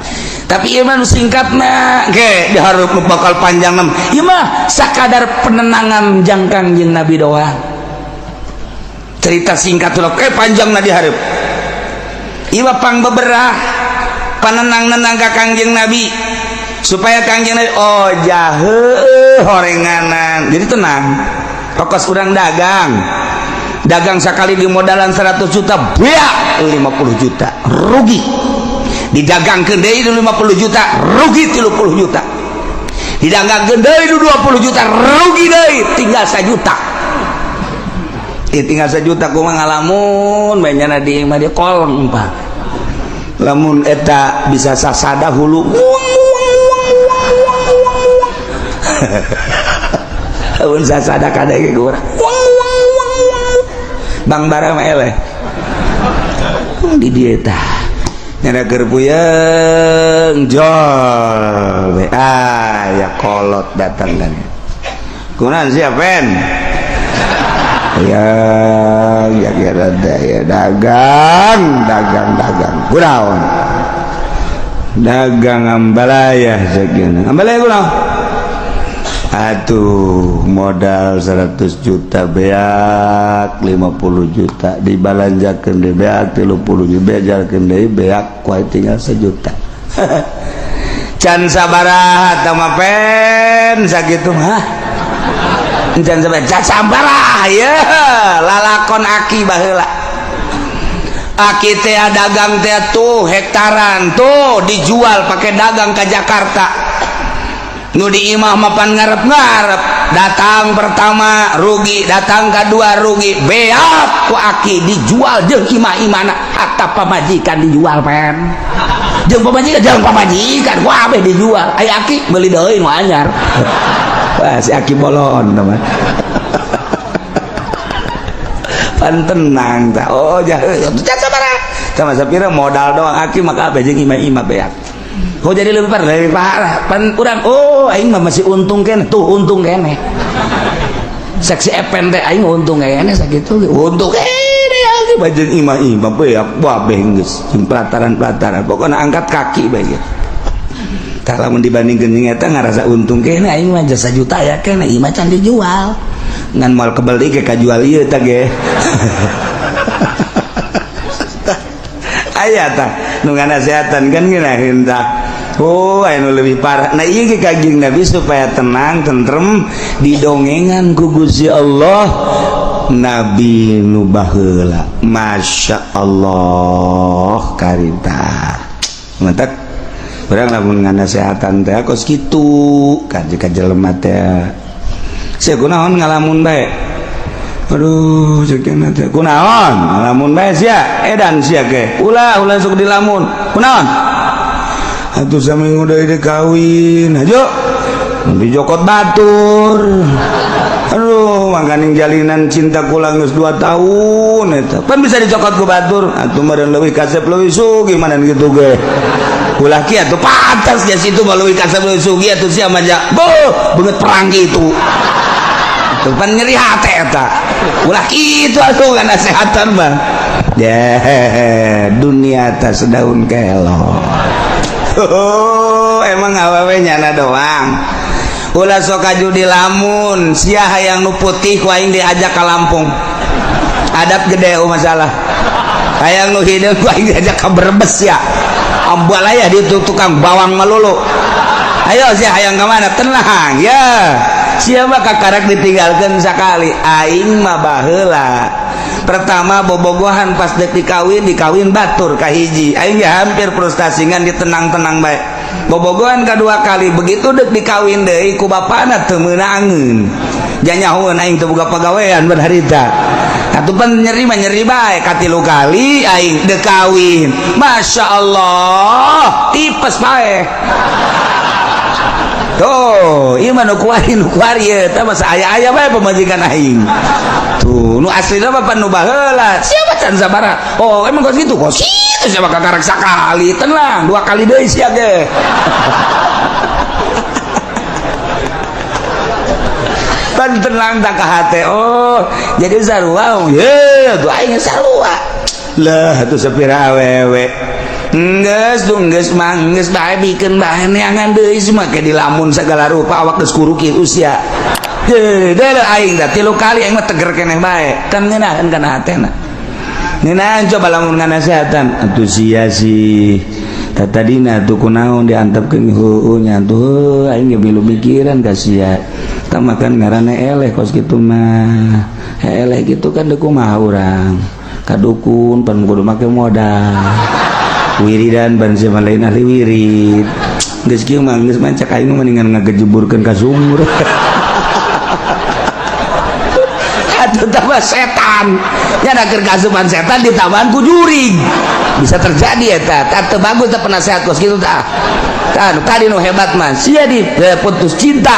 Tapi ieu mah nu singkatna ge dihareup nu bakal panjang mah. Ieu mah sakadar penenangan jang Kangjeng Nabi doang. Cerita singkat tuh kayak panjang na dihareup. Ieu mah pang beberah panenang-nenang ka Kangjeng Nabi supaya Kangjeng Nabi oh jahe horenganan jadi tenang. Tokos urang dagang dagang sekali di modalan 100 juta beak 50 juta rugi, didagangkeun deui 50 juta rugi 30 juta, didagangkeun deui 20 juta rugi deui tinggal 1 juta. Eh, tinggal 1 juta kumaha ngalamun bae nyana di mah dia koleng, Pak. Lamun eta bisa sasada hulu wang wang wang wang wang wang wang. Lamun sasada kadege urang wang wang wang wang. Bang bara mah eleh di dieu tah nyana keur puyeng jol we. Ah ya, kolot datang kan kunaon siap pen ya ya kira ya dagang dagang dagang kunaon dagang ambalaya sekian ambalaya kunaon atuh modal 100 juta beak 50 juta dibalanjakeun deui beak 30 juta beajalkeun deui beak kuai tinggal 1 juta can sabaraha tah mah pen sakitu mah can sabaraha can sabaraha ya lalakon aki baheula. Aki teh dagang teh tuh hektaran tuh dijual pakai dagang ke Jakarta. Nu di imah mapan ngarep-ngarep, datang pertama rugi, datang kedua rugi, beak ku aki dijual jeung imah-imahna, hatta pamajikan dijual pen. Jeung pamajikan ku abeh dijual. Ai aki meuli deui nu anyar. Wah, si aki bolon teman. Pan tenang tah. Oh, jahe. Sabaraha? Sama sapira modal doang aki maka abeh jeung imah-imah beak. Kok jadi lebih parah, lebih parah. Pan urang, oh aing mah masih untung keneh, tuh untung keneh. Saksi epen teh aing untung keneh sakitu. Untung keneh aki bajeun imah-imah beak babeh geus jeung pelataran-pelataran. Pokona angkat kaki bae ge. Tah lamun dibandingkeun jeung eta ngarasa untung keneh aing mah jasa juta ya keneh imah can dijual. Ngan moal kebel deui ge kajual ieu tah ge. Aya tah nu nganasehatan kan ngeunaheun tah. Oh, anu lebih parah. Nah, ieu ge Kanjeng Nabi supaya tenang, tentrem didongengan ku Gusti Allah Nabi nu baheula. Masya Allah karita. Matak urang lamun nganasehatan teh kos kitu ka jelema teh. Sia kunaon ngalamun bae? Aduh, ceuk teh kunaon ngalamun bae sia? Edan sia ge. Ulah ulah sok dilamun. Kunaon? Atuh saminggu deui dek kawin. Hajo. Dijokot batur. Aduh, mangkaning jalinan cinta kula geus 2 tahun eta. Pan bisa dicokot ku batur. Atuh meureun leuwih kasep leuwih sugih mana kitu ge. Ulah kieu atuh pantas ge situ mah leuwih kasep leuwih sugih atuh sia mah beuh beungeut perang kitu. Tuh pan nyeri hate eta. Ulah kitu atuh ngasehatan mah. Ya, dunia atas daun kelor. Oh, emang awewe nyana doang. Ulah sok kaju di lamun, sia hayang nu putih ku aing diajak ka Lampung. Adat gede oh masalah. Hayang nu hideung ku aing diajak ka Brebes ya. Ambalaya di tukang bawang melulu. Ayo sia hayang ka mana? Tenang ya. Sia mah kakarak ditinggalkeun sakali. Aing mah baheula. Pertama bobogohan pas dek dikawin, dikawin batur kahiji. Aing ya hampir frustasi ngan ditenang-tenang bae. Bobogohan kedua kali begitu dek dikawin deui ku bapana teu meunangeun. Janyahoeun aing teu boga pagawean ban harita. Atuh pan nyeri mah nyeri bae katilu kali aing dek kawin. Masya Allah, tipes bae. Tuh, ieu mah nu kuari nu kuari ieu tah masa aya-aya bae pamajikan aing. Tuh, nu aslina mah pan nu baheula. Siapa can sabaraha? Oh, emang kos kitu? Kos kitu siapa kakarak sakali. Tenang, 2 kali deui sia ge. Pan tenang tak ka hate. Oh, jadi sarua. Ye, tuh aing sarua. Lah, atuh sapira awewe. Enggeus tuh enggeus mah enggeus bae bikeun bae neangan deui semua ke dilamun segala rupa awak geus kuruki usia. Heuh, deuleu aing tah 3 kali aing mah teger keneh bae. Kan ngeunaheun kana hatena. Ngeunaheun coba lamun nganasehatan atuh sia sih. Tah tadina atuh kunaon diantepkeun heueuh nya atuh aing ge milu mikiran ka sia. Tah makan ngaranna eleh kos kitu mah. Eleh kitu kan deuk kumaha urang. Ka dukun pan kudu make modal. Wiridan ban sia lain ahli wirid. Geus kieu mah geus mancak aing mah mendingan ngagejeburkeun ka sumur. Atuh tambah setan. Nya da keur kasupan setan ditambahan ku jurig. Bisa terjadi eta. Tah teu bagus teh penasehat kos kitu tah. Tah tadi nu hebat mah sia di putus cinta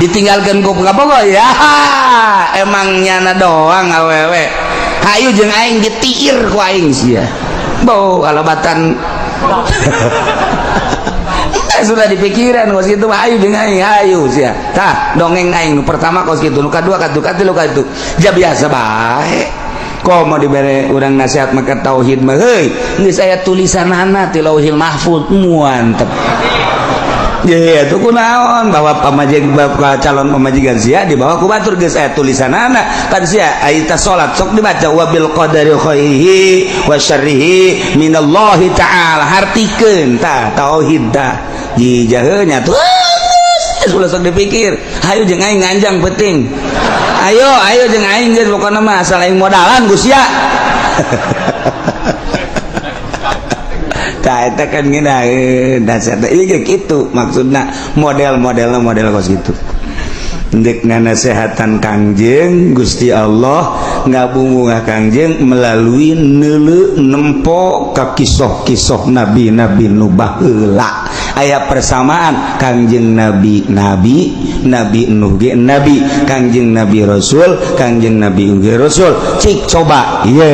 ditinggalkeun ku kabogoh ya. Emang nyana doang awewe. Hayu jeung aing ditiir ku aing sia. Bau alabatan sudah dipikiran kos kitu mah ayu jeung aing hayu sia. Tah dongeng aing nu pertama kos kitu, nu kadua katuh katilu katuh. Ja biasa bae. Komo dibere urang nasihat maka tauhid mah heuy geus aya tulisanana ti Lauhil Mahfuz muantep. Ye atuh kunaon bahwa pamajikan calon pamajikan sia dibawa ku batur geus aya tulisanana kan sia ai ta salat sok dibaca wabil qadari khairihi wa syarrihi minallahi ta'ala hartikeun tah tauhid tah jijaheuh nya tuh geus ulah sok dipikir hayu jeung aing nganjang penting ayo ayo jeung aing geus pokona mah asal aing modalan ku sia. Tah, eta kan ngeunaheun dasar teh ieu kitu maksudna, model-modelna model kos kitu. Ndek nganasehatan Kangjeng, Gusti Allah ngabungah Kangjeng melalui neuleu nempo ka kisoh-kisoh nabi-nabi nu baheula. Aya persamaan, Kangjeng Nabi nabi, Nabi Nuh ge nabi, Kangjeng Nabi Rasul, Kangjeng Nabi ge Rasul. Cik coba ye.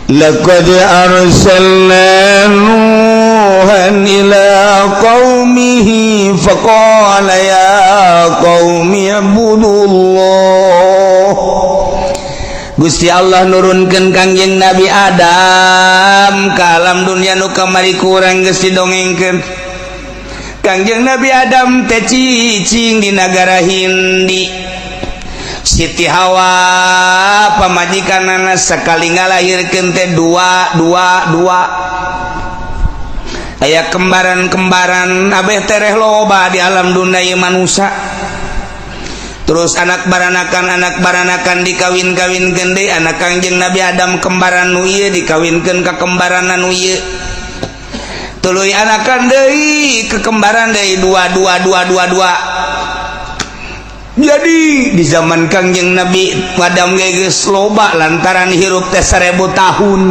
Laqad arsalna Nuhan ila qaumihi faqala ya qaumi ibudullah. Gusti Allah nurunkeun Kangjeng Nabi Adam ka alam dunia nu kamari kurang geus didongengkeun. Kangjeng Nabi Adam teh cicing di nagara Hindi. Siti Hawa pamajikanana sekali ngalahirkeun teh dua dua dua, aya kembaran-kembaran abeh tereh loba di alam dunia ieu manusia. Terus anak baranakan dikawin-kawinkeun deui. Anak Kangjeng Nabi Adam kembaran nu ieu dikawinkeun ka kembaran nu ieu, tuluy anakan deui ke kembaran deui, dua dua dua dua dua. Jadi di zaman Kangjeng Nabi Adam geus loba lantaran hirup teh 1000 tahun.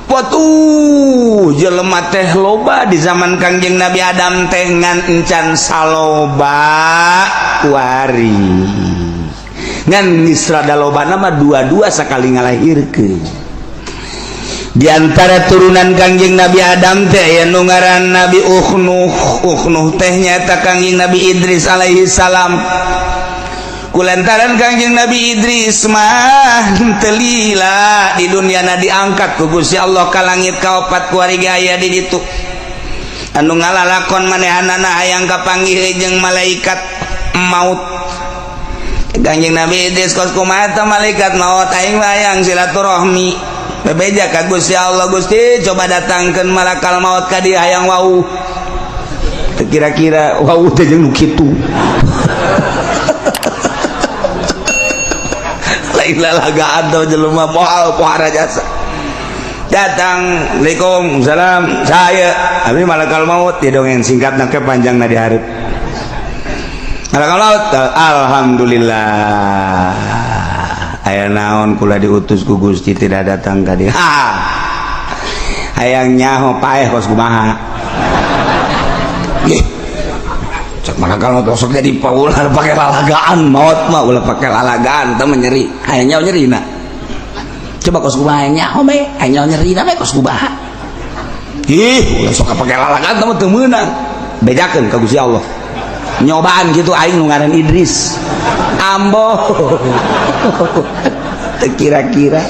Watuh, jelema teh loba di zaman Kangjeng Nabi Adam teh, ngan encan saloba kuari, ngan geus rada loba nama dua-dua sakali ngalahirkeun. Di antara turunan Kangjeng Nabi Adam teh aya nu ngaran Nabi Ukhnuh. Ukhnuh teh nyaeta Kangjeng Nabi Idris alaihi salam. Kulantaran Kangjeng Nabi Idris mah teu lila di dunia na, diangkat ku Gusti Allah ka langit kaopat, kuari ge aya di ditu anu ngalalakon manehanana hayang kapanggih jeung malaikat maut. Kangjeng Nabi Idris kos kumaha teh malaikat maut, aing mah hayang silaturahmi. Bebeja ka Gusti Allah, "Gusti, coba datangkeun malakal maut ka dieu, hayang wau." Teu kira-kira wau teh jeung nu kitu, lain lalagaan tau jelema moal pohara jasa. Datang, "Assalamualaikum salam, saya abi malakal maut." Dia dongeng singkat nak panjang na di hareup. Malakal maut, "Alhamdulillah, aya naon kula diutus ku Gusti tidak datang ka dieu?" "Ha, hayang nyaho paeh kos kumaha." Ih, cek malakal maut, sok jadi paulah pakai lalagaan, maut mah ulah pakai lalagaan teh nyeri, hayang nyaho nyerina coba kos kumaha, nyaho me hayang nyaho nyerina me kos kumaha. Ih, ulah sok pakai lalagaan teh mah teu meunang, bejakeun ka Gusti Allah nyobaan gitu, aing nu ngaran Idris. Ambo, teu kira-kira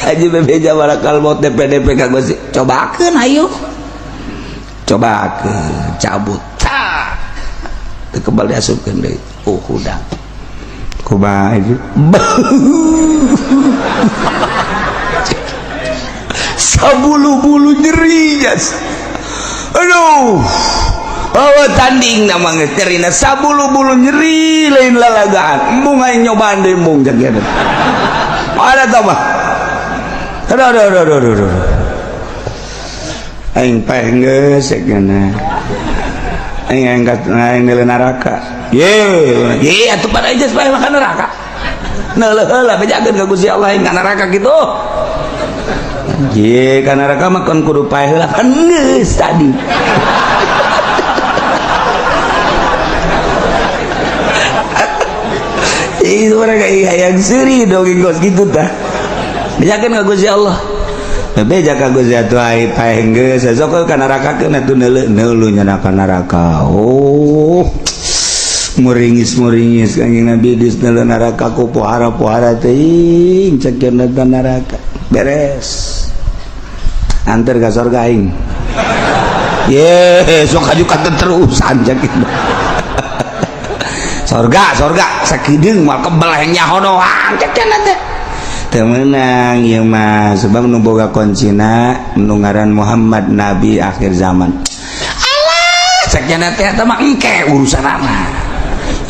aja bebeja malakal maut DPDP ka Gusti, cobakeun, ayo cobakeun, cabut. Tah, teu kebal diasupkeun deui. Oh, hudang kumaha itu, sabulu-bulu nyeri jas. Aduh. Oh, tanding nama geus nyerina sabulu-bulu nyeri, lain lalagaan. Embung aing nyobaan deui, embung jagian. Ada tambah. Aduh, aduh, aduh, aduh, aduh. Aing paeh geus cenah. Aing angkat aing neuleuh neraka. Ye, ye atuh pada aja supaya makan neraka. Neuleuh heula, bejakeun ka Gusti Allah aing ka neraka kitu. Ye, ka neraka mah kon kudu paeh heula kan geus tadi. Itu mereka hayang seuri dongeng kos kitu tah. Bejakeun ka Gusti Allah. Beja ka Gusti atuh ai paeh geus sok ka neraka keun atuh neuleuh neuleuh nya ka neraka. Oh. Muringis-muringis Kangjeng Nabi Idris neuleuh neraka ku pohara-pohara teuing, cek eta neraka. Beres. Anter ka sorga aing. Ye, sok haju terusan cek gitu. Sorga, sorga, sakideung moal kebel hayang nyaho doang cek cenah teh. Teu meunang ieu mah sebab nu boga kuncina nu ngaran Muhammad nabi akhir zaman. Alah, cek cenah teh eta mah engke urusanana.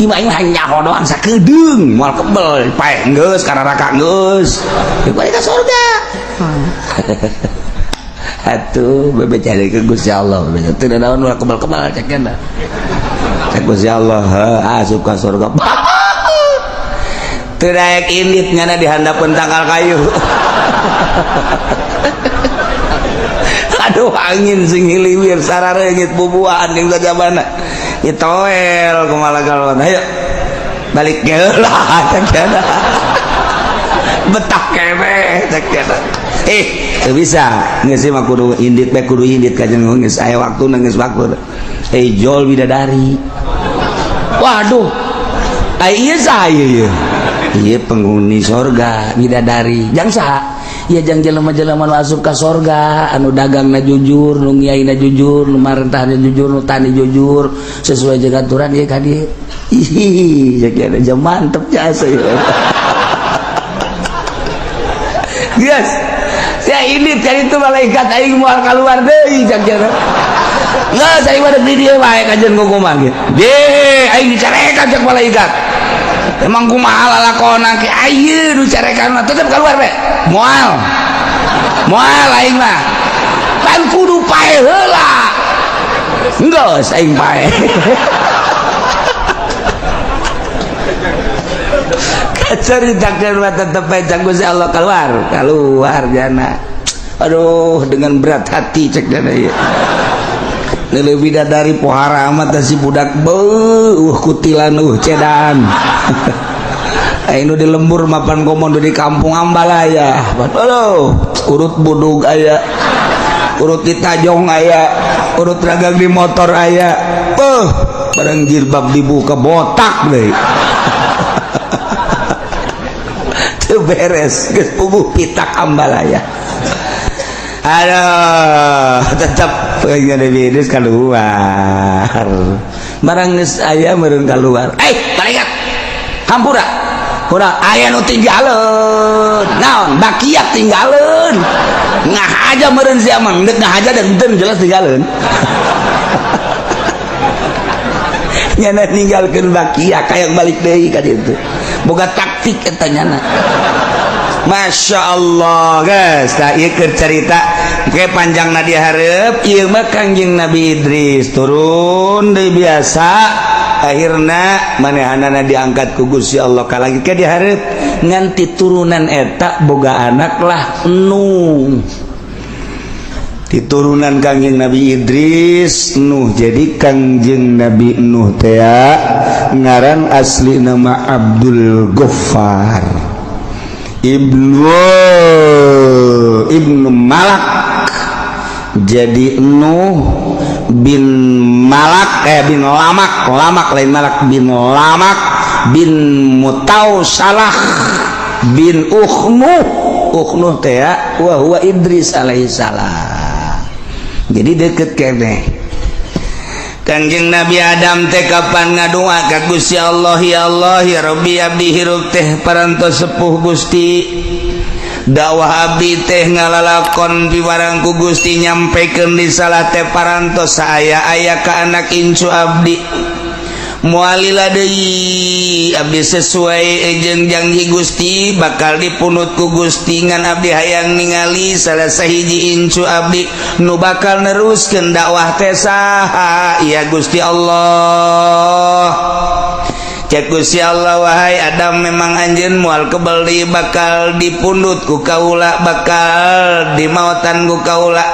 Ima aing mah nyaho doang sakedeung moal kebel paeh geus kararaka geus. Balik ka surga. Atuh bebeja deui ka Gusti Allah. Teu naon ulah kebel-kebel cek nya. Cek Gusti Allah asup ka surga. Teu daek indit nyana di handapeun tangkal kayu. Aduh angin sing hiliwir sarareungit bubuahan jeung sajabana. Itoel kumaha galon. Ayo balik geula cek nya. Betah keneh cek nya. Teu bisa geus mah kudu indit bae kudu indit ka jeung geus aya waktuna geus waktu. Jol bidadari. Waduh. Ai ieu saha ieu? Ieu penghuni sorga bidadari. Jang saha? Ieu jang jelema-jelema nu asup ka sorga anu dagangna jujur, nu ngiaina jujur, nu marentahna jujur, nu tani jujur, sesuai jeung aturan ieu ka dieu. Ih, cek nya mantep jasa ieu. Geus. Ya ini cari itu malaikat aing moal keluar deui cek nya. Geus aing mah di dieu wae kajeun kumaha ge. De aing dicarekan cek malaikat. Emang kumaha lalakona ke ayeuna nu carekan mah tetep keluar we. Moal. Moal aing mah. Pan kudu pae heula. Geus aing pae. Ceritakan mah tetep bae cek Gusti Allah keluar, keluar jana. Aduh dengan berat hati cek jana ieu. Leuwih bidadari pohara amat si budak beuh kutilan cedan. Aing nu di lembur mapan komodo di kampung Ambalaya. Aduh, urut budug aya. Urut di tajong aya, urut dagang di motor aya. Beuh, barang jilbab dibuka botak deui. Teu beres geus puguh pitak Ambalaya. Aduh, tetap Nabi Idris keluar. Barang geus aya meureun keluar. Malaikat. Hampura. Hura aya nu tinggaleun. Naon? Bakiak tinggaleun. Ngah aja meureun sia mah, deuk ngah aja dan henteu jelas tinggaleun. Nyana ninggalkeun bakiak hayang balik deui ka ditu. Boga taktik eta nyana. Masya Allah guys, tak ieu keur carita ke panjangna dihareup ieu mah Kangjeng Nabi Idris turun deui biasa akhirna manehanana diangkat ku Gusti Allah ka langit ke dihareup nganti turunan eta boga anak lah Nuh. Diturunan Kangjeng Nabi Idris Nuh. Jadi Kangjeng Nabi Nuh teh ngaran asli nama Abdul Ghaffar Ibnu Malak. Jadi Nuh bin Malak bin Lamak, Lamak lain Malak, bin Lamak bin Mutausalah bin Ukhnuh. Ukhnuh teh wa huwa Idris alaihi salam. Jadi deket keneh Kangjeng Nabi Adam teh kapan ngadua ka Gusti Allah, ya Allah ya Rabbi abdi hirup teh parantos sepuh Gusti, dakwah abdi teh ngalalakon piwarang ku Gusti nyampekeun risalah teh parantos saaya-aya ka anak incu abdi, mualila deui abdi sesuai jeung janji Gusti bakal dipunut ku Gusti, ngan abdi hayang ningali salah sahiji incu abdi nu bakal neruskeun dakwah teh saha ya Gusti Allah. Cek Gusti Allah, wahai Adam memang anjeun moal kebel deui bakal dipundut ku kaula, bakal dimautan ku kaula.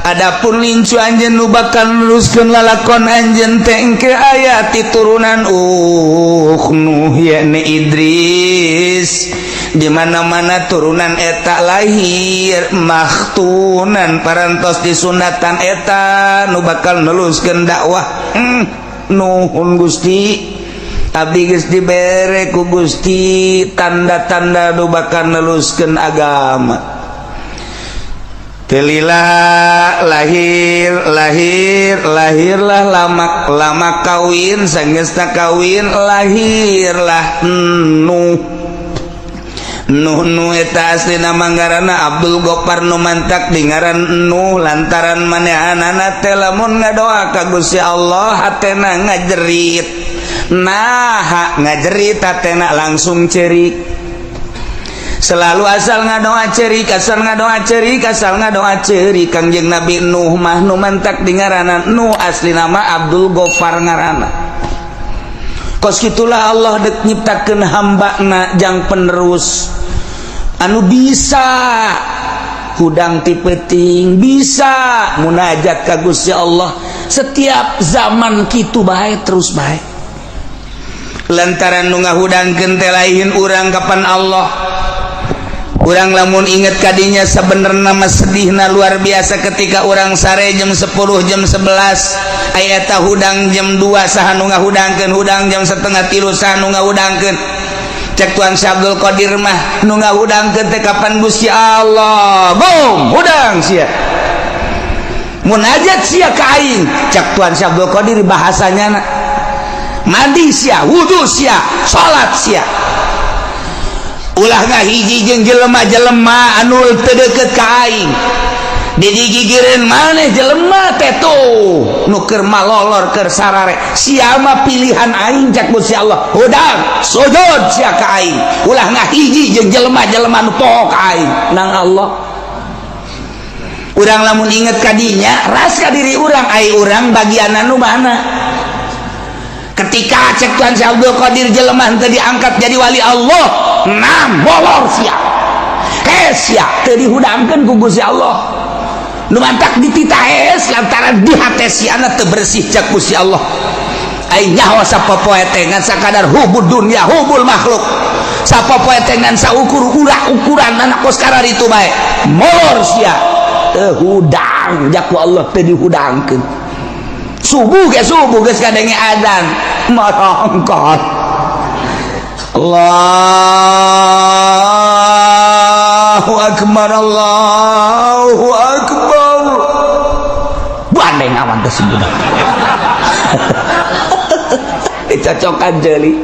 Adapun lincu anjeun nu bakal neruskeun lalakon anjeun teh engke aya ti turunan Nuh yakni Idris, di mana-mana turunan eta lahir makhtunan parantos disunatan eta nu bakal neruskeun dakwah. Nuhun Gusti, abdi geus dibere ku Gusti tanda-tanda nu bakal neruskeun agama. Telila lahir lahir lahirlah lamak, lamak kawin, sanggeusna kawin lahirlah Nuh. Nuh nu eta aslina manggarana Abdul Gopar nu mantak di ngaran Nuh lantaran manehanana teh lamun ngadoa ka Gusti Allah hatena ngajerit. Nah, ngajerit hatena langsung cerik. Selalu asal ngadoa cerik, asal ngadoa cerik, asal ngadoa cerik. Kangjeng Nabi Nuh mah nu mantak di ngaranan Nuh, asli nama Abdul Gofar ngarana. Kos kitulah Allah dek nyiptakeun hamba na jang penerus anu bisa hudang ti peuting, bisa munajat ka Gusti Allah setiap zaman. Kitu bae, terus bae, lantaran nu ngahudangkeun teh lain urang, kapan Allah. Urang lamun inget kadinya, sebenarnya mah sedihna luar biasa ketika urang sare jam 10, jam 11, aya eta hudang jam 2, saha nu ngahudangkeun? Hudang jam setengah tilu, saha nu ngahudangkeun? Cek Tuan Syekh Abdul Qadir mah, nu ngahudangkeun teh kapan Gusti Allah. Bom hudang sia, munajat sia ka aing, cek Tuan Syekh Abdul Qadir bahasanya. Mandi sia, wudu sia, salat sia, ulah ngahiji jeung jelema-jelema anu teu deukeut ka aing. Digigireun maneh jelema teh tuh nu keur malolor, keur sarare, sia mah pilihan aing, cek Gusti Allah. Hudang, sujud sia ka aing, ulah ngahiji jeung jelema-jelema nu poho ka aing. Nang Allah, urang lamun inget kadinya, ras ka diri urang, ai urang bagian anu mana? Ketika cek Tuhan Syekh Abdul Qadir, jelema teu diangkat jadi wali Allah, nam molor sia, sia teu dihudangkeun ku Gusti Allah. Nu mantak dititahes lantaran di hate siana teu bersih, cek Gusti Allah. Aing nyaho sapopoe teh ngan sakadar hubud dunya, hubul makhluk. Sapopoe teh ngan saukur ulah ukuran anak kos itu bae. Molor sia, teu hudang jak ku Allah, teu dihudangkeun. Subuh ke subuh geus kadenge adzan, marongkot, Allahu akbar, Allahu akbar, bandeng awan teh budak dicocokan jeli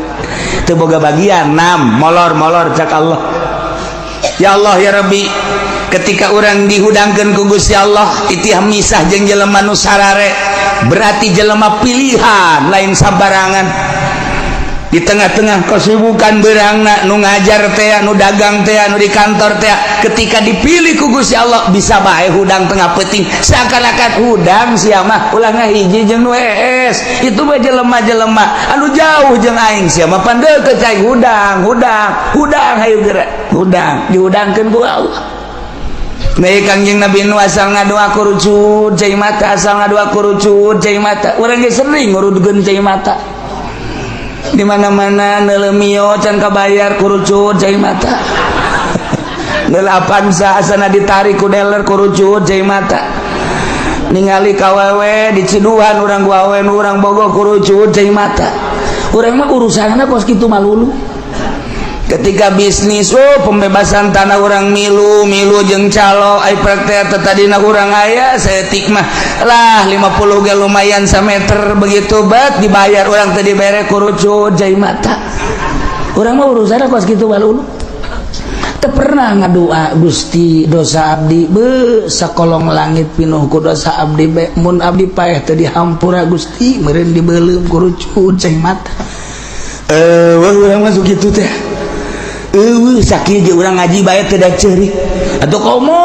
teu boga bagian. Nam molor molor, cak Allah. Ya Allah, ya Rabbi, ketika orang dihudangkan ku Gusti Allah itih misah jeung jelema nu sarare, berarti jelema pilihan, lain sabarangan. Di tengah-tengah kesibukan berangna, nu ngajar teh, nu dagang teh, nu di kantor teh, ketika dipilih ku Gusti Allah, bisa bae hudang tengah peuting, seakan-akan hudang sia mah, ulah ngahiji jeung nu hees, itu mah jelema-jelema anu jauh jeung aing, sia mah pan deukeut aing. Hudang, hudang, hudang, hayu geura hudang. Dihudangkeun ku Allah. Nih Kangjeng Nabi nu asal ngadoa kurucut cai mata, asal ngadoa kurucut cai mata. Urang ge sering ngurudkeun cai mata di mana-mana. Neuleuh Mio can kabayar, kurucut cai mata. Neuleuh Avanza asana ditarik ku dealer, kurucut cai mata. Ningali kawewe diciduhan urang, awewe nu urang bogoh, kurucut cai mata. Urang mah urusanna kos kitu malulu. Ketika bisnis, oh, pembebasan tanah, urang milu milu jeung calo. Ai praktek tadina urang aya saeutik mah lah, 50 ge lumayan sameter. Begitu bet dibayar, urang teu dibere, kurucut cai mata. Urang mah urusanna kos kitu malulu. Teu pernah ngadua, "Gusti, dosa abdi be sakolong langit pinuh ku dosa abdi be, mun abdi paeh teu dihampura Gusti, meureun dibeuleum," kurucut cai mata. Eh, urang masuk kitu teh. Eueuh, sakieu ge urang ngaji bae teu da ceurik atuh. Komo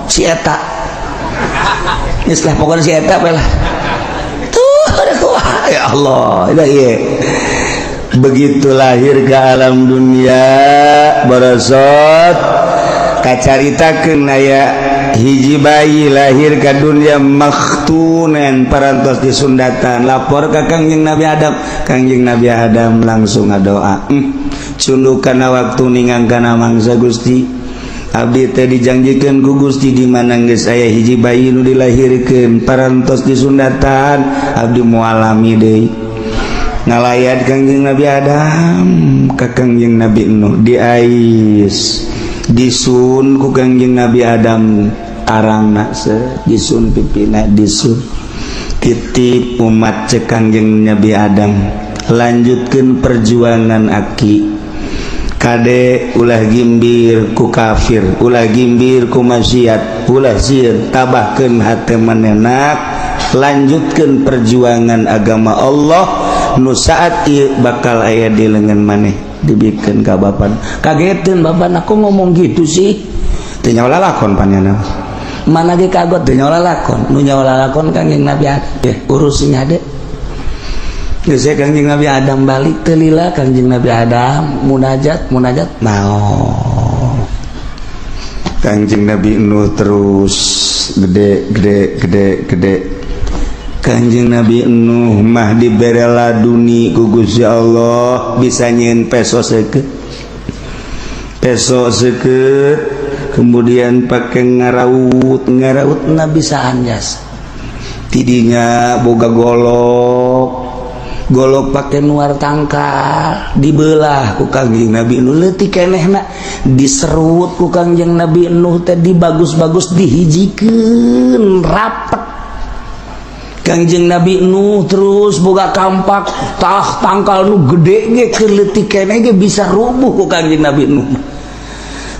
si eta geus lah, pokona si eta bae lah tuh. Ya Allah, ieu begitu lahir ke alam dunia, barosot kacaritakeun aya hiji bayi lahir ke dunia makhtunen, parantos disundatan. Lapor ke Kangjeng Nabi Adam. Kangjeng Nabi Adam langsung ngadoa, cunduk kana waktu ningang kana mangsa, "Gusti, abdi teh dijanjikeun ku Gusti, di mana geus aya hiji bayi nu dilahirkeun parantos disundatan, abdi moal lami deui." Ngalayat Kangjeng Nabi Adam ka Kangjeng Nabi Nuh, diais, disun ku Kangjeng Nabi Adam arangna, se disun pipina, disun. "Titip umat," cek Kangjeng Nabi Adam, "lanjutkan perjuangan aki. Kade, ulah gimbir ku kafir, ulah gimbir ku maksiat, ulah sieun, tabahkeun hate manenak, lanjutkan perjuangan agama Allah." Nu saat ieu bakal aya di lengan maneh dibikeun ka bapak. Kagetin bapak, aku ngomong gitu sih. Teu nyaho lalakon panyana. Mana ge kagot teu nyaho lalakon. Nu nyaho lalakon Kangjeng Nabi Adam. Urusin hade. Geus Kangjeng Nabi Adam balik teu lila Kangjeng Nabi Adam munajat munajat mau. Kangjeng Nabi Nuh terus gede gede gede gede. Kanjeng Nabi Nuh mah dibere laduni ku Gusti Allah bisa nyieun peso seukeut. Peso seukeut kemudian pakai ngaraut ngaraut na bisa anjas. Tidinya boga golok golok pakai nuar tangkal dibelah ku Kangjeng Nabi Nuh leutik kenehna diserut ku Kangjeng Nabi Nuh teh dibagus-bagus dihijikeun rapet. Kangjeng Nabi Nuh terus boga kampak tah tangkal nu gede ge keur leutik keneh ge bisa rubuh ku Kangjeng Nabi Nuh.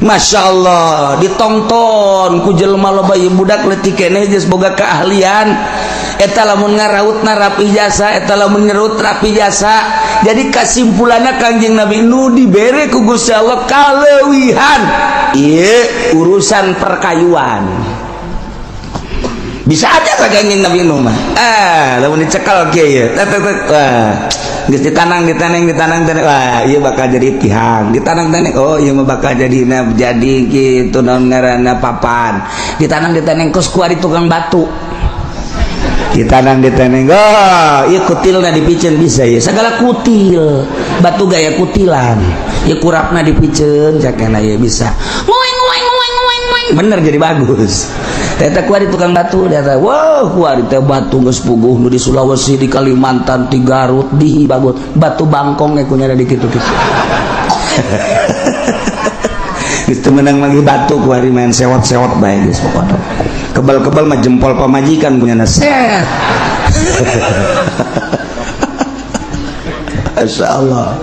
Masya Allah ditonton ku jelema loba ieu budak leutik keneh geus boga keahlian. Eta lamun ngarautna rapi jasa, eta lamun ngerut rapi jasa. Jadi kesimpulanna Kangjeng Nabi Nuh dibere ku Gusti Allah kaleuwihan ieu urusan perkayuan. Bisa aja ka Kangjeng Nabi Nuh mah. Ah, lamun dicekal kieu ye. Tek tek tek. Wah, geus ditanang ditanang ditanang tanang. Wah, ieu bakal jadi tihang. Ditanang tanang. Oh, ieu mah bakal jadi jadi kitu naon ngaranna papan. Ditanang ditanang kos kuari tukang batu. Ditanang ditanang. Oh, ieu kutilna dipiceun bisa ya. Segala kutil. Batu gaya kutilan. Ieu kurapna dipiceun cakena ieu bisa. Ngoeng ngoeng ngoeng ngoeng ngoeng. Bener jadi bagus. Eta kuari tukang batu eta. Wah, kuari teh batu geus puguh nu di Sulawesi, di Kalimantan, di Garut, di bagus. Batu bangkong ge kunyana di kitu-kitu. Geus teu meunang manggih batu kuari main sewot-sewot bae geus pokona. Kebal-kebal mah jempol pamajikan punyana set. Masya Allah.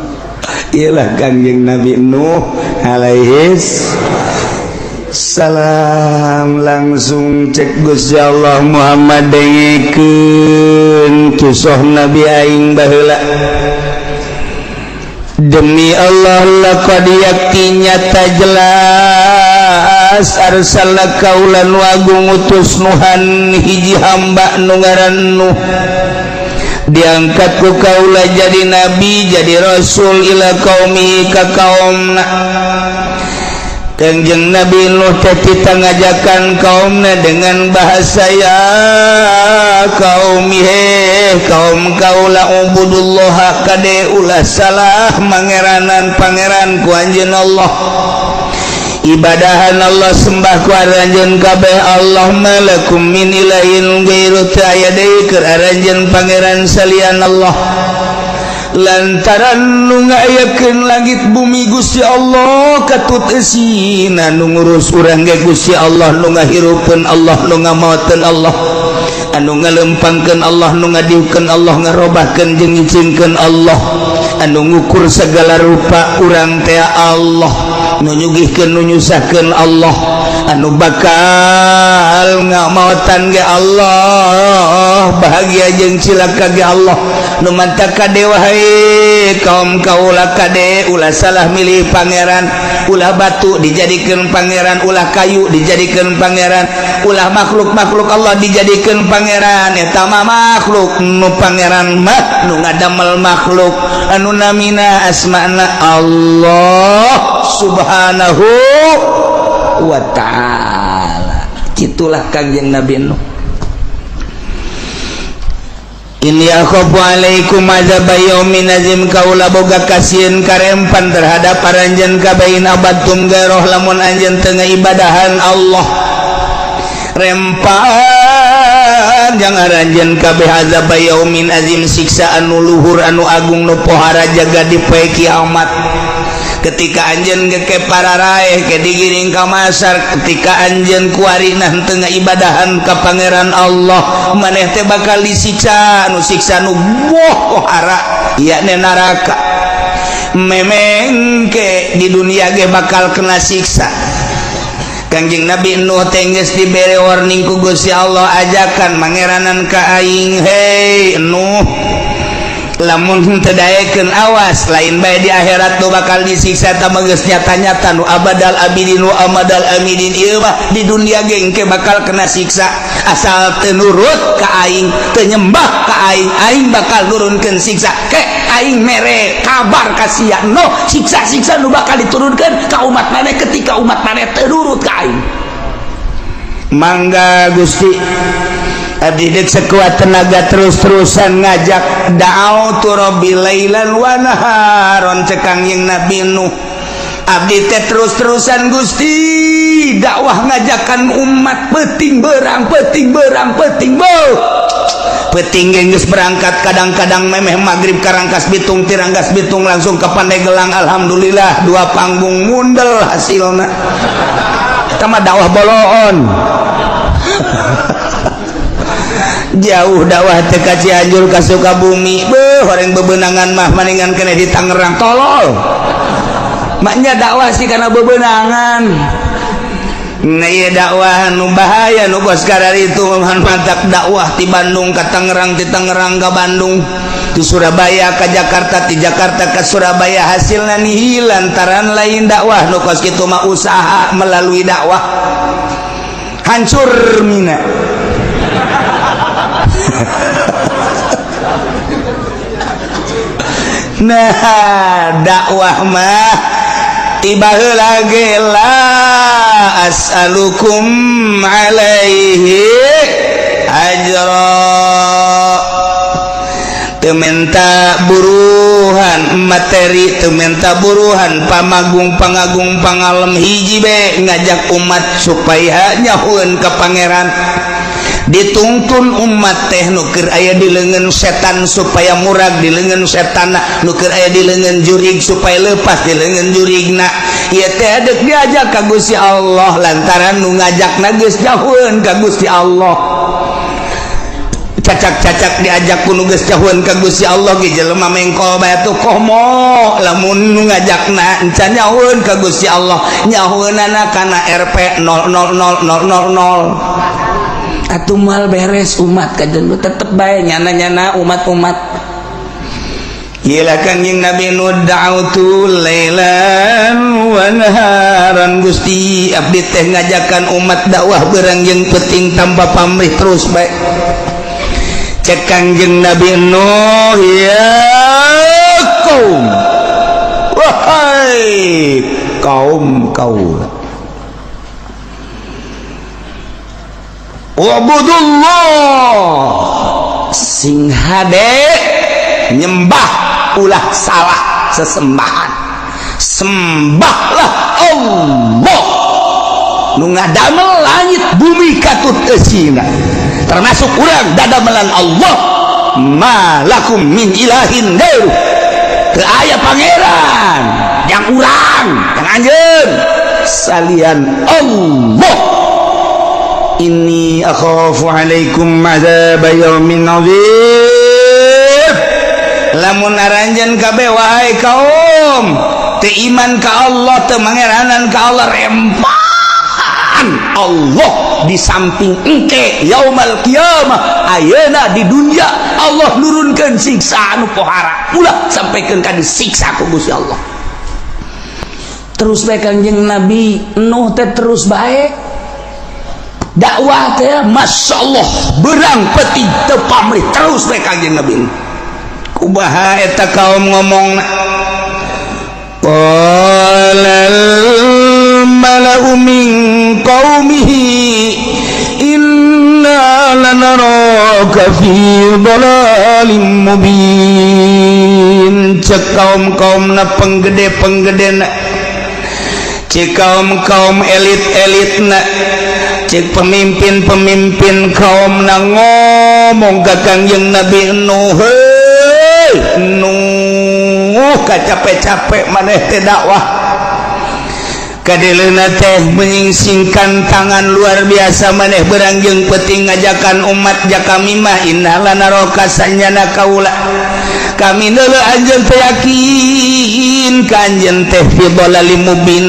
Iyalah Kangjeng Nabi Nuh alaihis salam langsung cek Gusti Allah Muhammad dengekeun kisah Nabi aing baheula. Demi Allah laqad yakti nyata jelas arsalna kaulan wagung utus Nuhan hiji hamba nu ngaran Nuh diangkat ku kaula jadi nabi jadi rasul ila qaumi ka kaumna. Kangjeng Nabi Nuh teh tita ngajakan kaumna dengan bahasa ya kaum he kaum kaula ubudullah kade ulah salah mangeranan pangeran ku anjeun Allah ibadahan Allah sembah ku aranjeun kabeh Allah malakum min ilahin ghairu aya deui keur aranjeun pangeran salian Allah lantaran nu ngayakeun langit bumi Gusti Allah katut eusina nu ngurus urang ge Gusti Allah nu ngahirupeun Allah nu ngamaoteun Allah anu ngalempangkeun Allah nu ngadiukeun Allah ngarobahkeun jeung ngicingkeun Allah anu ngukur segala rupa urang teh Allah nu nyugihkeun nu nyusahkeun Allah anu bakal ngamaotan ge Allah bahagia jeung cilaka ge Allah nu mantaka dewa hai kaum kaula kade ulah salah milih pangeran ulah batu dijadikeun pangeran ulah kayu dijadikeun pangeran ulah makhluk-makhluk Allah dijadikeun pangeran eta mah makhluk nu pangeran mah nu ngadamel makhluk anu namina asmana Allah subhanahu wa ta'ala. Itulah Kangjeng Nabi Nuh. Inni akhafu alaikum azab yaumin azim kaula boga kasieun karempan terhadap aranjeun kabain abadtum garoh lamun anjeun teu ngaibadahan Allah rempan jang aranjeun kabeh azab yaumin azim siksa anu luhur anu agung nu pohara jaga di poe kiamat. Ketika anjeun geke pararaeh ke digiring ka masar ketika anjeun kuarina teu ngaibadahan ka pangeran Allah maneh teh bakal disiksa nu siksa nu pohara yakni neraka memengke di dunia ge bakal kena siksa. Kangjeng Nabi Nuh teh geus dibere warning ku Gusti Allah ajakan mangeranan ka aing hei Nuh Lamun teu daekeun, awas, lain bae di akhirat nu bakal disiksa, ta geus nyata-nyata nu abadal abidin wa amadal amidin. Ieu mah di dunia ge engke bakal kena siksa. Asal teu nurut ka aing, teu nyembah ka aing, aing bakal nurunkeun siksa. Ke aing mere kabar ka sia, no siksa-siksa nu bakal diturunkeun ka umat maneh ketika umat maneh teu nurut ka aing. Mangga Gusti, abdi dek sekuat tenaga terus-terusan ngajak. Da'autu rabbi lailan wa naharon, cek Kangjeng Nabi Nuh. Abdi teh terus-terusan, Gusti, dakwah ngajakan umat peting berang, peting berang, peting beuh peting geus berangkat. Kadang-kadang memeh maghrib ka Rangkas Bitung, ti Rangkas Bitung langsung ke Pandeglang. Alhamdulillah, dua panggung mundel hasilna. Sama dakwah boloon jauh, dakwah teh ka Cianjur, ka Sukabumi. Beuh, orang bebenangan mah maningan kena di Tangerang, tolol. Maknya dakwah sih karena bebenangan. Nah, iya, dakwah nu bahaya nu kos itu mantap. Dakwah di Bandung ke Tangerang, di Tangerang ke Bandung, di Surabaya ke Jakarta, di Jakarta ke Surabaya, hasilnya nihil lantaran lain dakwah nu kos kitu mah, usaha melalui dakwah. Hancur mina. Nah, dakwah mah tiba lagi la as'alukum alaihi ajra, teu menta buruhan materi, teu menta buruhan pamagung, pangagung, pangalem. Hiji be, ngajak umat supaya nyahueun ka Pangeran. Dituntun umat teh nu keur aya di leungeun setan supaya murag di leungeun setan, nu keur aya di leungeun jurig supaya lepas di leungeun jurigna. Ieu teh deuk diajak ka Gusti Allah lantaran nu ngajakna geus jauheun ka Gusti Allah. Cacak-cacak diajak ku nu geus jauheun ka Gusti Allah ge jelema mengkol bae tuh. Komo lamun nu ngajakna encan nyahueun ka Gusti Allah, nyahueunana kana Rp 000000. Atuh moal beres umat kajen, tetep bae nyana-nyana umat-umat. Gila, Kangjeng Nabi Nuh, da'autu lailan wa naharan. Gusti, abdi teh ngajakan umat dakwah berang jeung penting tanpa pamrih, terus bae. Cek Kangjeng Nabi Nuh, ya kaum, wahai kaum kaula, wabudullah, sing hade nyembah, ulah salah sesembahan, sembahlah Allah nu ngadamel langit bumi katut eusina, termasuk urang dadamelan Allah. Malakum min ilahin gairu, teu aya pangeran yang urang, yang anjeun salian Allah. Inni akhafu alaikum adzab yaumin azim. Lamun aranjeun kabeh, wahai kaum, teu iman ka Allah, teu mangeranan ka Allah, rempan Allah di samping engke yaumal qiyamah, ayeuna di dunia Allah nurunkeun siksa anu pohara. Ulah sampaikan ka disiksa ku Gusti Allah. Terus bae Kangjeng Nabi Nuh teh, terus bae dakwah teh, Masya Allah, berang peti teu pamrih, terus bae Kangjeng Nabi Nuh. Kumaha eta kaum ngomong? Qalal mala'u min qaumihi inna lanaraka fi dhalalim mubin. Cek kaum-kaum na, penggede-penggede na, cek kaum-kaum elit-elit na, cek pemimpin-pemimpin kaum na ngomong ka Kangjeng Nabi Nuh, heuy Nuh, capek-capek maneh teh dakwah, kadeleuna teh menyingsingkan tangan luar biasa. Maneh berang jeung peuting ngajakan umat, jaka kami mah inna lanaraka, sanyana kaula, kami deuleu anjeun teh, yakin ka anjeun teh fi dhalalim mubin,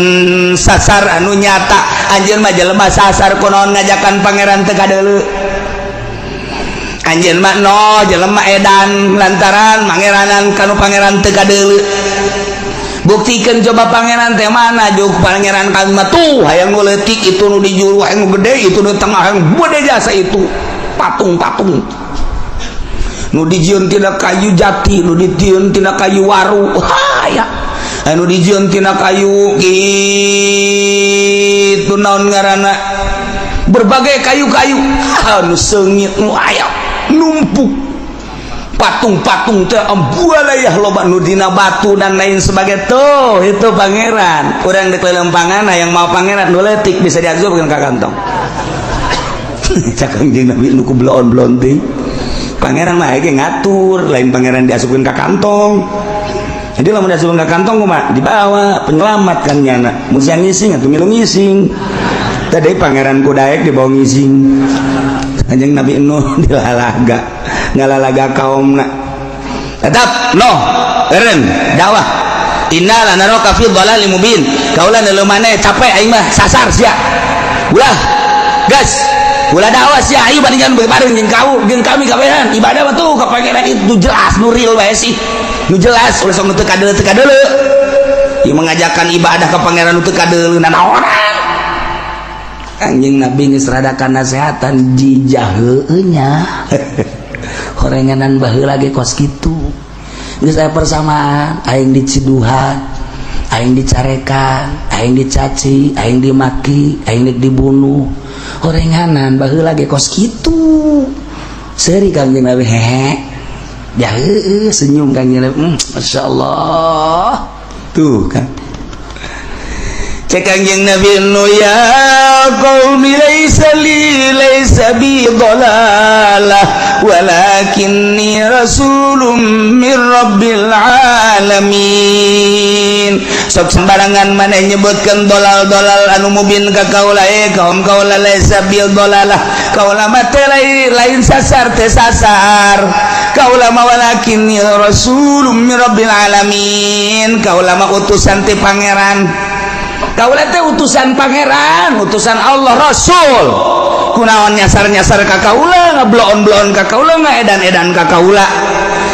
sasar anu nyata. Anjeun mah jelema sasar, kunaon ngajakan Pangeran teu kadeuleu? Anjeun mah no jelema edan lantaran mangeranan kanu pangeran teu kadeuleu. Buktikan coba pangeran teh mana? Juk pangeran kami mah tuh hayang nu leutik, itu nu di juru, hayang nu gede, itu nu tengah, hayang gede jasa itu patung-patung nu dijieun tina kayu jati, nu dijieun tina kayu waru, haya anu dijieun tina kayu kitu, naon ngaranna, berbagai kayu-kayu anu seungit nu aya numpuk patung-patung teh, ambualayah loba nu dina batu dan lain sebagainya. Tuh, itu pangeran. Urang dek lelempangan yang mau pangeran nu leutik bisa diasupkeun ka kantong. Cak Kangjeng Nabi nu ku bloon-bloon teh, pangeran mah ge ngatur, lain pangeran diasupkeun ka kantong. Jadi lamun diasupkeun ka kantong kumaha? Dibawa penyelamat kan nyana mun siang ngising atuh milu ngising. Tadi pangeran kudaek dibawa ngising. Kanjeng Nabi Nuh dilalaga, ngalalaga kaumna tetap noh eureun dakwah. Inna lanaraka fi dhalalim mubin. Kaula nu maneh capek, aing mah sasar sia. Ulah gas, ulah dakwah sia, ayo bandingkan bareng jeung kau jeung kami kabehan ibadah mah tuh ka pangeran itu jelas nu real bae sih, nu jelas. Ulah sok nu teu kadeuleu, teu kadeuleu. Ieu mengajarkan ibadah ka pangeran nu teu kadeuleu nanaonan. Anjing Nabi geus rada nasehatan jijah heueuh nya. Horenganan baheula ge kos kitu. Geus aya persamaan, aing diciduhan, aing dicarekan, aing dicaci, aing dimaki, aing dibunuh. Horenganan baheula ge kos kitu. Seuri Kangjeng Nabi, hehe. Ya heueuh, senyum Kangjeng Nabi. Masya Allah. Tuh kan. Cek Kangjeng Nabi nu, ya qaumi, laisa li, laisa bi dhalalah, walakinni rasulun min rabbil alamin. Sok sembarangan maneh nyebutkeun dolal-dolal anu mubin ka kaula. Eh kaum kaula, laisa bi dhalalah, kaula mah teh lain sasar, teh sasar kaula mah. Walakinni rasulun min rabbil alamin, kaula mah utusan ti pangeran. Kaula teh utusan pangeran, utusan Allah, rasul. Kunaon nyasar-nyasar ka kaula, ngebloon-bloon ka kaula, ngaedan-edan ka kaula?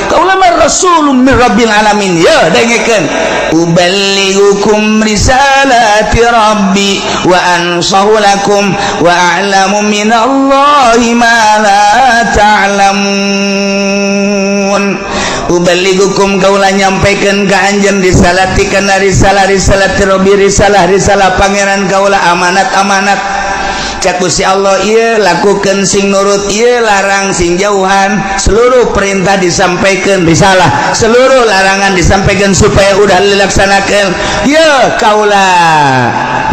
Kaula mah rasulun min rabbil alamin. Ya dengekeun, uballighukum risalati rabbi wa ansahu lakum wa a'lamu minallahi ma la ta'lamun. Uballighukum, kaula nyampaikan ka anjeun, risalati kana risalah, risalati rabbi, risalah risalah pangeran kaula, amanat amanat. Cak Gusti Allah, ieu lakukan sing nurut, ieu larang sing jauhan. Seluruh perintah disampaikan, risalah, seluruh larangan disampaikan supaya udah dilaksanakan. Ya kaula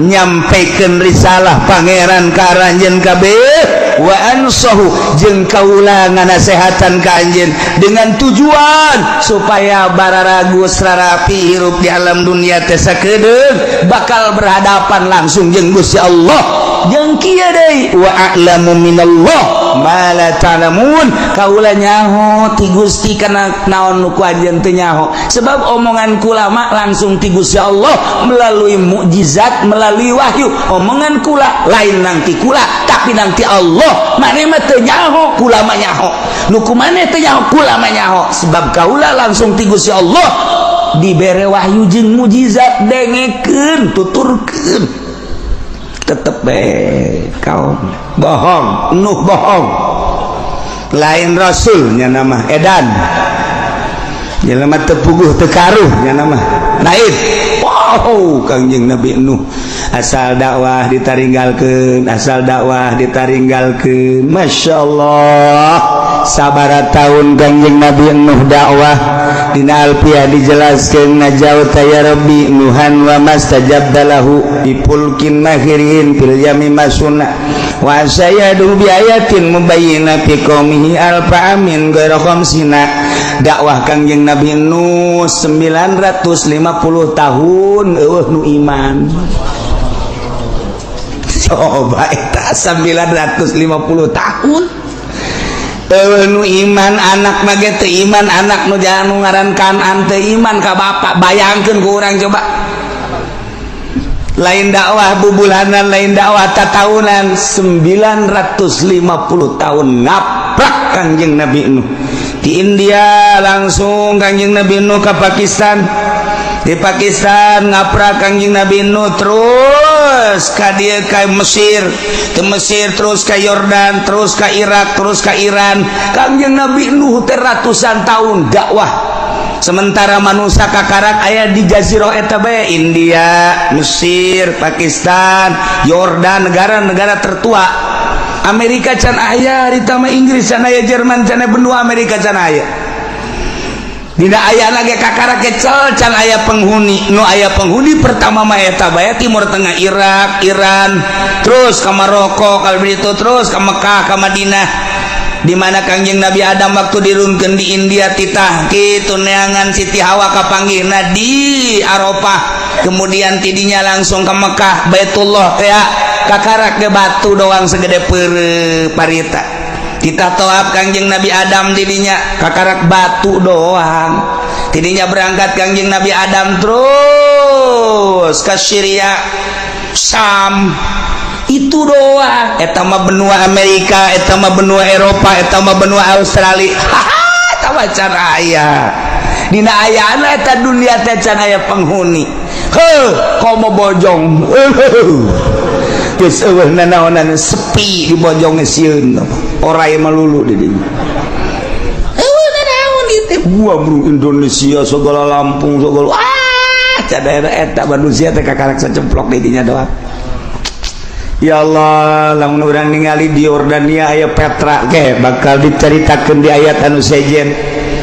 nyampaikan risalah pangeran ka aranjeun kabeh, wa ansahu, jeung kaula nganasehatan ka anjeun dengan tujuan supaya bararagus rarapi hirup di alam dunia teh, sakedeung bakal berhadapan langsung jeung Gusti Allah. Jeung kieu deui, wa a'lamu minallah ma la ta'lamun, kaula nyaho ti Gusti kana naon nu ku anjeun teu nyaho, sebab omongan kula mah langsung ti Gusti Allah melalui mukjizat, melalui wahyu. Omongan kula lain nang ti kula, tapi nang ti Allah. Maneh mah teu nyaho, kula mah nyaho. Nu ku maneh teu nyaho, kula mah nyaho, sebab kaula langsung ti Gusti Allah dibere wahyu jeung mukjizat. Dengekeun, tuturkeun. Tetep be kaum bohong, Nuh bohong, lain rasulnya, nama edan, jelema teu puguh teu karuh nya nama naif. Wow, Kangjeng Nabi Nuh asal dakwah ditaringgalkeun, asal dakwah ditaringgalkeun. Masya Allah, sabara tahun Kangjeng Nabi Nuh dakwah? Dina Alfiah dijelaskan, najauta ya Rabbi Nuhan wa mastajabta lahu bi fulkin mahirin fil yami masuna wa sayadu bi ayatin mubayyina fi qaumihi alfa amin ghaira khamsina. Dakwah Kangjeng Nabi Nuh 950 tahun, eueuh nu iman. Coba eta 950 tahun eueuh nu iman. Anak mah ge teu iman, anak nu jangan nu ngaran Kanan teu iman ka bapak. Bayangkeun ku urang coba. Lain dakwah bubulanan, lain dakwah tatahunan, 950 tahun ngaprak Kangjeng Nabi Nuh di India. Langsung Kangjeng Nabi Nuh ke Pakistan, di Pakistan ngaprak Kangjeng Nabi Nuh, terus ka dieu, ka Mesir, ke Mesir, terus ke Yordan, terus ke Irak, terus ke Iran. Kangjeng Nabi Nuh teh ratusan tahun dakwah, sementara manusia kakarak aya di jazirah eta bae, India, Mesir, Pakistan, Yordan, negara-negara tertua. Amerika can aya harita mah, Inggris can aya, Jerman can aya, benua Amerika can aya. Dina aya lagi kakarak kecel, can aya penghuni. Nu aya penghuni pertama mah eta bae, Timur Tengah, Irak, Iran, terus ke Maroko, kalau begitu terus ke Mekah, ke Madinah, di mana Kangjeng Nabi Adam waktu dirunkeun di India, titah kitu neangan Siti Hawa, kapanggihna di Arafah. Kemudian tidinya langsung ke Mekah, Baitullah ya, kakarak ke batu doang segede pere parita. Kita toab Kangjeng Nabi Adam tidinya, kakarak batu doang. Tidinya berangkat Kangjeng Nabi Adam terus ke Syria, Sam, itu doang. Eta mah benua Amerika, eta mah benua Eropa, eta mah benua Australia. Haha, eta mah can aya. Dina ayana eta dunia teh can aya penghuni. Heuh, komo Bojong, geus eueuh nanaonan, sepi di Bojong, sieun orai melulu di dinya. Eueuh nanaon ieu gua, bro. Indonesia segala, Lampung segala, ah, daerah eta manusia teh kakarak sacemplok di dinya doang. Ya Allah, lamun urang ningali di Yordania aya Petra ke, bakal diceritakan di ayat anu sejen.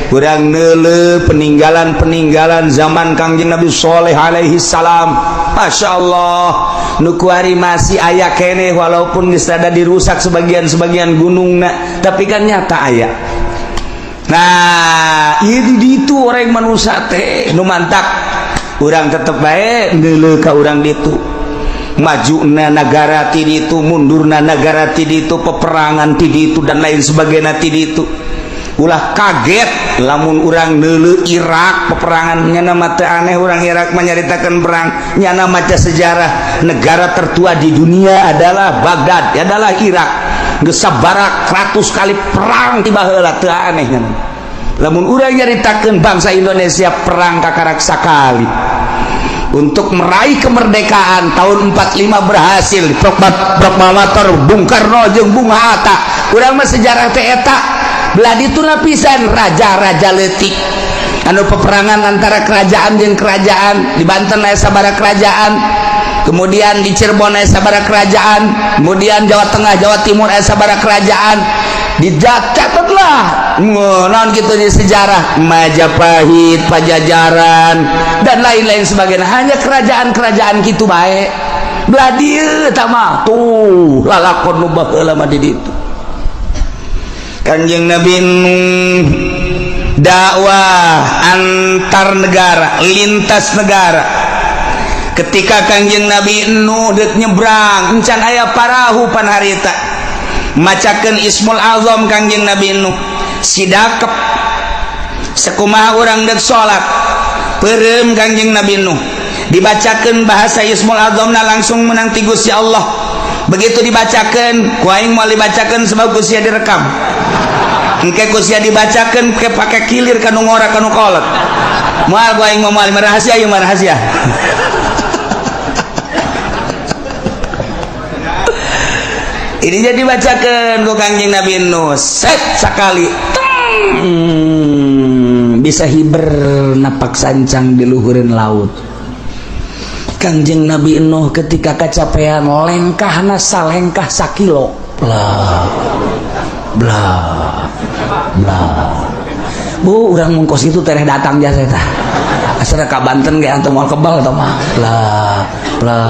Urang neuleuh peninggalan-peninggalan zaman Kangjeng Nabi Soleh alaihi salam. Masya Allah, nu kuari masih aya keneh, walaupun geus rada dirusak sebagian-sebagian gunungna, tapi kan nyata aya. Nah, ieu di ditu orang manusia teh nu mantak urang tetep bae neuleuh ka urang ditu, maju na negara ti ditu, mundurna negara ti ditu, peperangan ti ditu, dan lain sebagainya ti ditu. Ulah kaget lamun urang neuleuh Irak peperangan, nyana mah teu aneh urang Irak menyaritakan perang. Nyana maca sejarah, negara tertua di dunia adalah Baghdad, adalah Irak. Geus sabarak ratus kali perang ti baheula, teu aneh nyana. Lamun urang nyaritakeun bangsa Indonesia perang kakarak sakali untuk meraih kemerdekaan tahun 45, berhasil proklamator Bung Karno jeung Bung Hatta. Urang mah sejarah teh eta. Belah ditu pisan raja-raja leutik anu peperangan antara kerajaan jeung kerajaan. Di Banten aya sabara kerajaan, kemudian di Cirebon aya sabara kerajaan, kemudian Jawa Tengah, Jawa Timur aya sabara kerajaan. Dicatatlah non gitu di sejarah Majapahit, Pajajaran, dan lain-lain sebagainya, hanya kerajaan-kerajaan gitu baik. Belah dieu mah tuh lalakon nu baheula mah di ditu. Kanjeng Nabi Nuh dakwah antar negara, lintas negara. Ketika Kanjeng Nabi Nuh dek nyebrang, encan aya parahu pan harita, macakeun Ismul Azam Kangjeng Nabi Nuh, sidakep sekumaha urang dek salat, peureum Kangjeng Nabi Nuh, dibacakeun bahasa Ismul Azamna, langsung menang ti Gusti Allah. Begitu dibacakeun, ku aing moal dibacakeun sebab ku sia direkam. Engke ku sia dibacakeun ke pake kilir kanu ngora, kanu kolot. Moal ku aing, moal, rahasia ieu mah, rahasia. Ini jadi bacakan ku Kangjeng Nabi Nuh, set sekali bisa hiber napak sancang di luhureun laut. Kangjeng Nabi Nuh ketika kecapean, lengkahna salengkah sakilo, bla bla bla. Bu, urang mungkos itu tereh datang jasa eta asal ka Banten ge antum moal kebal tah mah. Bla bla,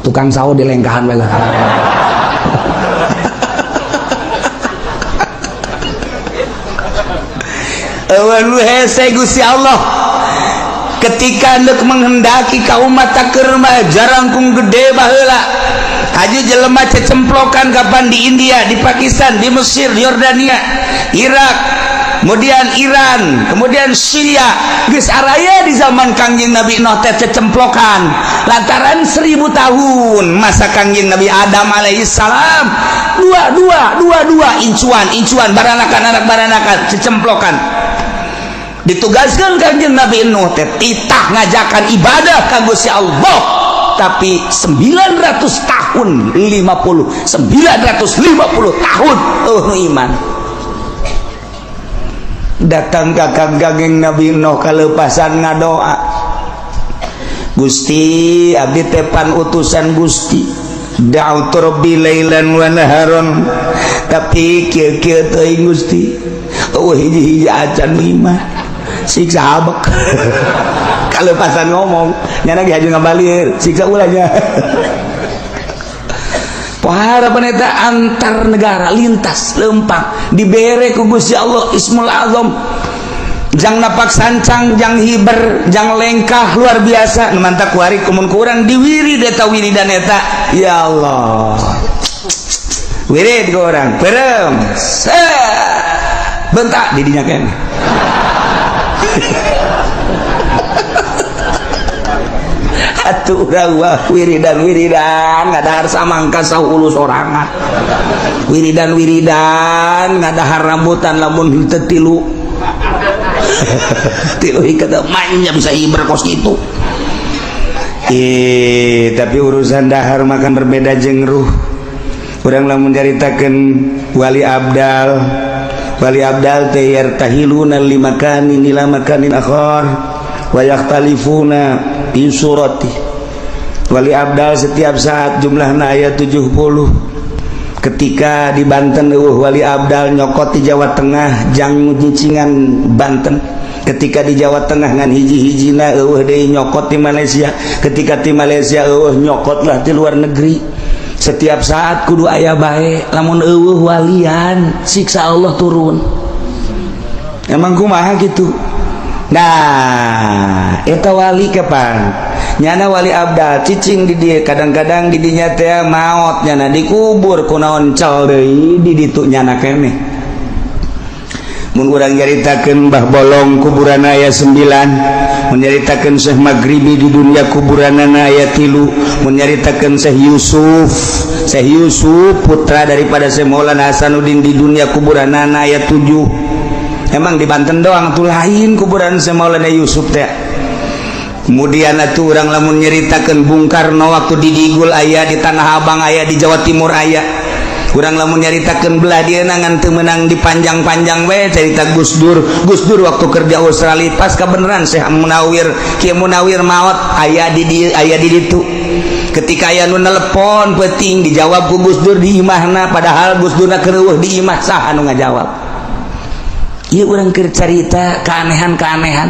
tukang sawo di lengkahan bae. Eueun hese Gusti Allah ketika hendak menghendaki ka umat keur mah jarangkung gede baheula. Haju jelema cecemplokan kapan di India, di Pakistan, di Mesir, di Yordania, Irak, Kemudian Iran, kemudian Syria, geus araya di zaman Kangjeng Nabi Nuh teh cecemplokan. Lantaran 1000 tahun masa Kangjeng Nabi Adam alaihissalam, dua dua dua dua, incuan incuan, baranakan anak baranakan, cecemplokan. Ditugaskan Kangjeng Nabi Nuh teh titah ngajakan ibadah ka Gusti Allah, tapi 900 tahun 50, 950 tahun, oh, iman datang ka Kangjeng Nabi Nuh, kalepasan ngadoa, "Gusti, abdi tepan utusan Gusti, da'autu rabbi lailan wa naharon, tapi kieu kieu teuing Gusti, oh, hiji-hiji acan iman, siksa abek." Kalepasan ngomong nyana ge haju ngabalir, siksa ulahnya. Pohara peneta antar negara lintas lempang dibere ku Gusti Allah Ismul Azam, jang napak sancang, jang hiber, jang lengkah luar biasa. Nu mantak kuari kumun kurang diwirid eta, wiridan eta, ya Allah, wirid ke orang perem bentak di dinya keneh. Atuh urang wah wiridan wiridan ngadahar samangka saulu sorangan, wiridan wiridan ngadahar rambutan, lamun henteu tilu tilu ikat manya bisa hiber kos gitu. Eh, tapi urusan dahar makan berbeda jeung ruh. Urang lamun nyaritakeun wali abdal, wali abdal teh yartahiluna limakanin ila makanin akhar wa yakhtalifuna fi surati. Wali abdal setiap saat jumlahna aya 70. Ketika di Banten euweuh wali abdal, nyokot di Jawa Tengah jang nyicingan Banten. Ketika di Jawa Tengah ngan hiji-hijina euweuh deui, nyokot di Malaysia. Ketika di Malaysia euweuh, nyokot lah di luar negeri. Setiap saat kudu aya bae. Lamun euweuh walian, siksa Allah turun. Emang kumaha gitu? Nah, eta wali kapan nyana wali abdal cicing di dia, kadang-kadang di dinya teh maot nyana, dikubur, kunaon cal deui di ditu nyana keneh. Mun urang nyaritakeun Mbah Bolong, kuburan aya 9. Mun nyaritakeun Syekh Maghribi, di dunia kuburanana aya 3. Mun nyaritakeun Syekh Yusuf, Syekh Yusuf putra daripada Syekh Maulana Hasanuddin, di dunia kuburanana aya 7. Emang di Banten doang tuh lain kuburan Syekh Maulana Yusuf teh. Kemudian atuh urang lamun nyaritakeun Bung Karno, waktu di Digul aya, di Tanah Abang aya, di Jawa Timur aya. Urang lamun nyaritakeun belah dia ngan teu meunang dipanjang-panjang we cerita Gus Dur. Gus Dur waktu kerja Australia, pas kebenaran Syekh Munawir, Ki Munawir maot, aya di aya di ditu. Ketika aya nu telepon penting, dijawab ku Gus Dur di imahna, padahal Gus Dur keur di imah, saha nu ngajawab? Ieu urang keur carita keanehan-keanehan.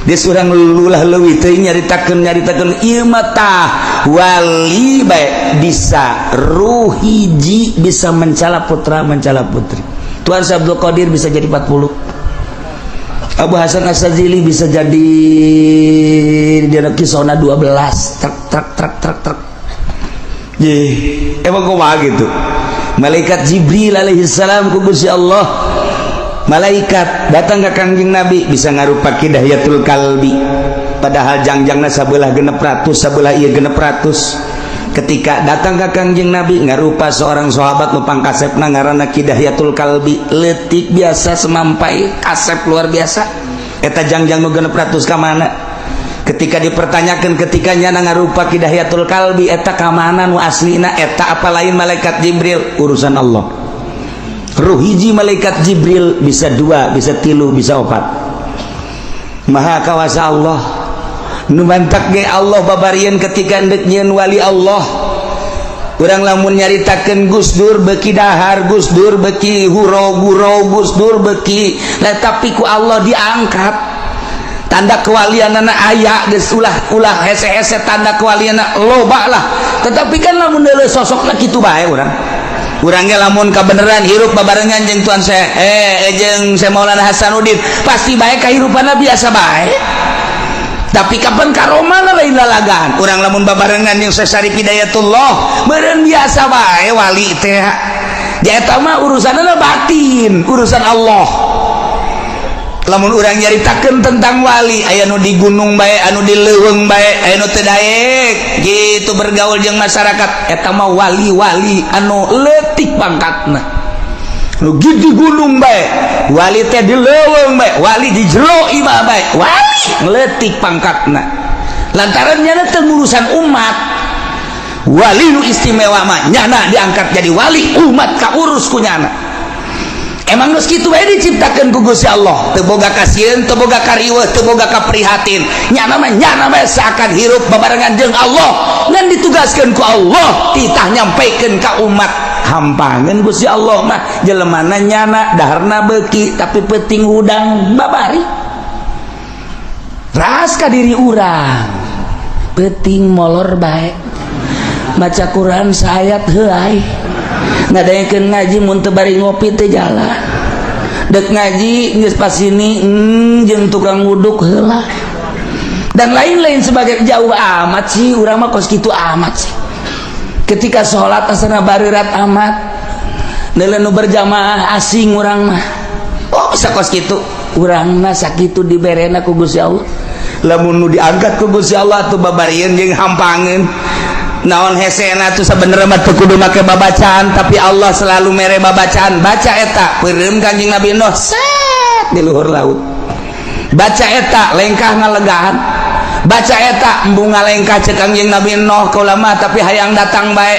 Geus urang lulah leuwih teuing nyaritakeun nyaritakeun ieu mah. Tah, wali bae bisa ruh hiji bisa mencala putra, mencala putri. Tuan Syekh Abdul Qadir bisa jadi 40, Abu Hasan Asy-Syadzili bisa jadi dia kisona 12, truk truk truk truk truk. Ye, emang kumaha gitu? Malaikat Jibril alaihi salam ku Gusti Allah, malaikat datang ke Kangjeng Nabi bisa ngarupa Ki Dihyatul Kalbi, padahal jangjangna sabelah 600, sabelah ieu 600. Ketika datang ke Kangjeng Nabi ngarupa seorang sahabat nu pangkasepna ngaranna Ki Dihyatul Kalbi, leutik biasa, semampai, kasep luar biasa. Eta jangjang nu 600 ka mana? Ketika dipertanyakan, ketika nyana ngarupa Ki Dihyatul Kalbi, eta ka mana nu aslina? Eta apa lain malaikat Jibril? Urusan Allah. Ruh hiji malaikat Jibril bisa dua, bisa tilu, bisa opat. Maha kawasa Allah. Nu mantak ge Allah babarian ketika ndek nyieun wali Allah. Urang lamun nyaritakeun Gus Dur beki dahar, Gus Dur beki huro guro, Gus Dur beki lah, tapi ku Allah diangkat. Tanda kewalianana aya geus, ulah ulah hese-hese, tanda kewalianana loba lah. Tetapi kan lamun deuleu sosokna kitu bae urang. Urangnya lamun kabeneran hirup babarengan jeung Tuan saya, jeung Syekh Maulana Hasanuddin, pasti bae kahirupanna biasa bae. Tapi kapan karomah lain lalagan. Urang lamun babarengan jeung Syekh Syarif Hidayatullah, meureun biasa bae wali teh. Dia eta mah urusanna batin, urusan Allah. Lamun urang nyaritakeun tentang wali, aya nu di gunung bae, anu di leuweung bae, aya nu teu daek gitu bergaul jeung masyarakat. Eta mah wali-wali anu leutik pangkatna. Nu di gunung bae, wali teh di leuweung bae, wali di jero imah bae, wali leutik pangkatna. Lantaran nyana teu ngurusan umat. Wali nu istimewa mah nyana diangkat jadi wali, umat kaurus ku nyana. Emang geus kitu bae diciptakeun ku Gusti Allah, teu boga kasieun, teu boga kariweuh, teu boga kaprihatin. Nyana mah nyana bae seakan hirup babarengan jeung Allah, ngan ditugaskeun ku Allah titah nyampaikeun ka umat. Hampangeun Gusti Allah mah jelemana nyana daharna beuki tapi peuting hudang babari. Ras ka diri urang peuting molor bae, maca Quran saayat heuay, ngadaekeun ngaji mun teu bari ngopi teu jalan, dek ngaji geus pasini jeung tukang wuduk heula dan lain-lain sebagai. Jauh amat sih urang mah, kos kitu amat sih. Ketika sholat asana bareurat amat, neuleuh nu berjamaah asing urang mah. Oh, bisa kos kitu urang mah, sakitu diberena ku Gusti Allah. Lamun nu diangkat ku Gusti Allah tuh babarieun jeung hampangeun. Naon hesena tuh sebenarnya mah teu kudu make babacaan, tapi Allah selalu mere babacaan. Baca eta peureum Kanjeng Nabi Nuh set di luhur laut, baca eta lengkah ngalegahan, baca eta embung ngalengkah cek Kanjeng Nabi Nuh, kaula mah tapi hayang datang bae.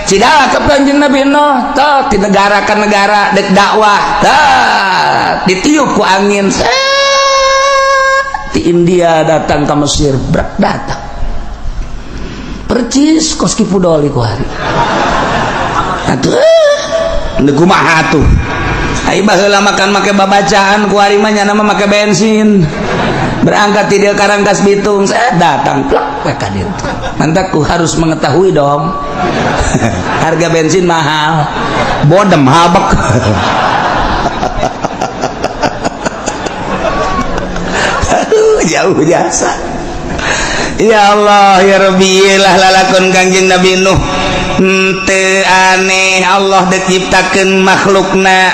Cida ke Kanjeng Nabi Nuh tah di negara ke negara dek dakwah, tah ditiup ku angin set di India datang ke Mesir, brak datang percis kos Ki Pudoli ku hari atuh. Nu kumaha tuh? Ai baheula makan make babacaan, ku hari mah nyana mah make bensin. Berangkat ti dieu ka Rangkas Bitung, set datang plak we ka dieu. Mantak ku harus mengetahui dong. Harga bensin mahal. Bodem habek. Aduh, jauh jasa. Ya Allah ya Rabbi, lah lalakon Kangjeng Nabi Nuh. Henteu aneh Allah dek nyiptakeun makhlukna,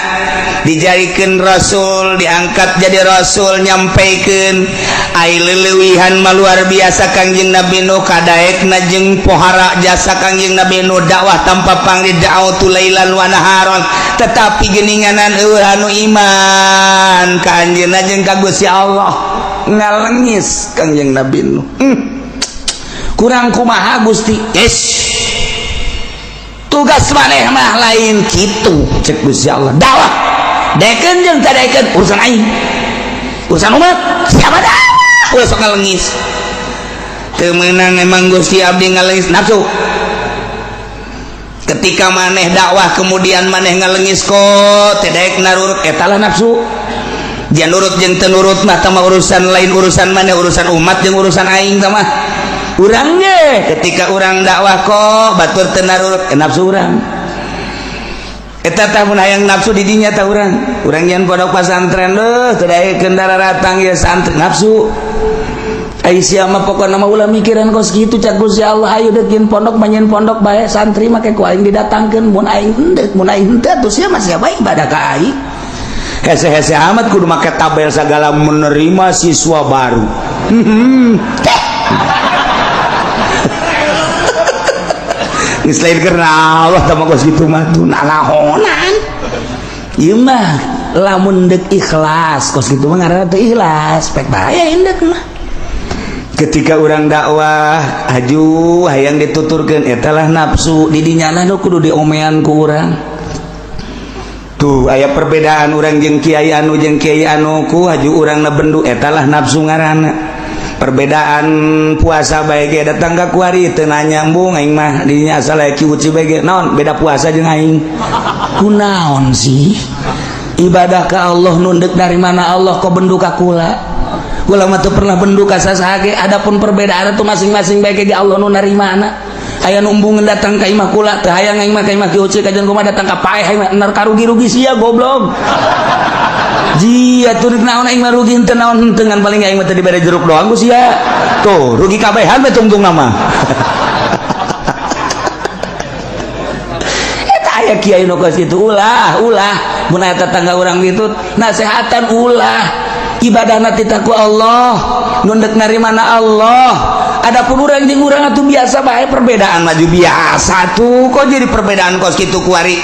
dijadikeun rasul, diangkat jadi rasul, nyampaikeun ai leulewihan mah luar biasa. Kangjeng Nabi Nuh kadaekna jeung pohara jasa Kangjeng Nabi Nuh dakwah tanpa pangli, da'autu lailan wa naharon, tetapi geuninganan eueuh anu iman ka anjeunna jeung ka Gusti Allah. Ngalengis Kangjeng Nabi Nuh. Kurang kumaha Gusti? Yes. Tugas maneh mah lain kitu cek Gusti Allah. Dakwah daekeun jeung teu daekeun urusan aing. Urusan umat siapa dah? Ulah sok ngalengis. Teu meunang emang Gusti abdi ngalengis nafsu. Ketika maneh dakwah kemudian maneh ngalengis kok teu daek narurut, eta lah nafsu. Dia nurut jeung teu nurut mah tah urusan lain, urusan maneh, urusan umat jeung urusan aing tah mah. Urang ge ketika urang dakwah kok batur teu narurut, nafsu urang. Eta tah mun hayang nafsu di dinya tah urang. Urang nyeun pondok pasantren leuh teu daekeun daratang ieu santri nafsu. Ai sia mah pokona mah ulah mikiran kos kitu cak Gusti Allah. Ayo deuk nyeun pondok mah nyeun pondok bae, santri make ku aing didatangkeun, mun aing henteu, mun aing henteu atuh sia mah siapa ibadah ka aing. Hese-hese amat kudu make tabel segala menerima siswa baru. Geus lain karena Allah tah mah kos kitu mah tuh nalahonan. Ieu mah lamun deuk ikhlas kos kitu mah ngaranna teu ikhlas, pek bae indek mah. Ketika urang dakwah aju hayang dituturkeun eta lah nafsu, di dinya lah nu kudu diomean ku urang. Tuh aya perbedaan urang jeung kiai anu jeung kiai anu ku haju urang na bendu, eta lah nafsu ngaranna. Perbedaan puasa bae ge datang ka kuari teu nanya embung aing mah dinya asal aya kieu bae ge naon beda puasa jeung aing. Kunaon sih? Ibadah ka Allah nundek dari mana Allah kok bendu ka kula? Kula mah teu pernah bendu ka sasaha ge. Adapun perbedaan itu masing-masing bae ge Allah nu narimana. Aya nu embungeun datang ka imah kula teu hayang aing mah ka imah kieu kajian kumaha datang ka paeh aing mah nar karugi-rugi sia goblok. Jia tuh naon aing mah rugi henteu naon henteu ngan paling aing mah teu dibere jeruk doang ku sia. Tuh rugi kabehan we tungtung nama. Eta aya kiai nu kos kitu ulah ulah mun aya tetangga urang kitu nasehatan ulah. Ibadah titah ku Allah, nu ndek narimana Allah. Adapun urang jeung urang atuh biasa bae, perbedaan maju biasa tuh. Kok jadi perbedaan kos kitu kuari?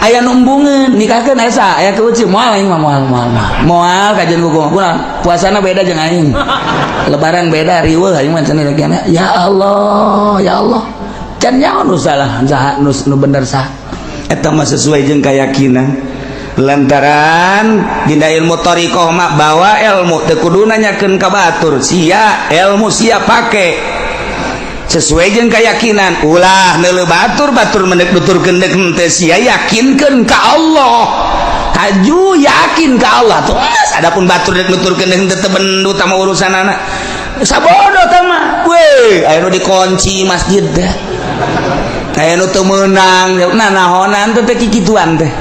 Aya nu embungeun nikahkeun esa aya keucil, moal aing mah, moal, moal, moal, moal kajian ku kunaon? Puasana beda jeung aing, lebaran beda, riweuh aing mah cenah. Ya Allah, ya Allah, can nyaho nu salah saha, nu bener saha. Eta mah sesuai jeung keyakinan, lantaran dina ilmu thariqah mah bawa ilmu teu kudu nanyakeun ka batur. Sia ilmu sia pake sesuai jeung keyakinan, ulah neuleuh batur. Batur mendek nuturkeun deuk henteu, sia yakinkeun ka Allah, haju yakin ka Allah tuh. Adapun batur dek nuturkeun deuk henteu, teu bendu tama urusanana. Sabodo tah mah we, aya nu dikunci masjid teh, aya nu teu meunang. Nah, nahonan teh teh kikituan teh?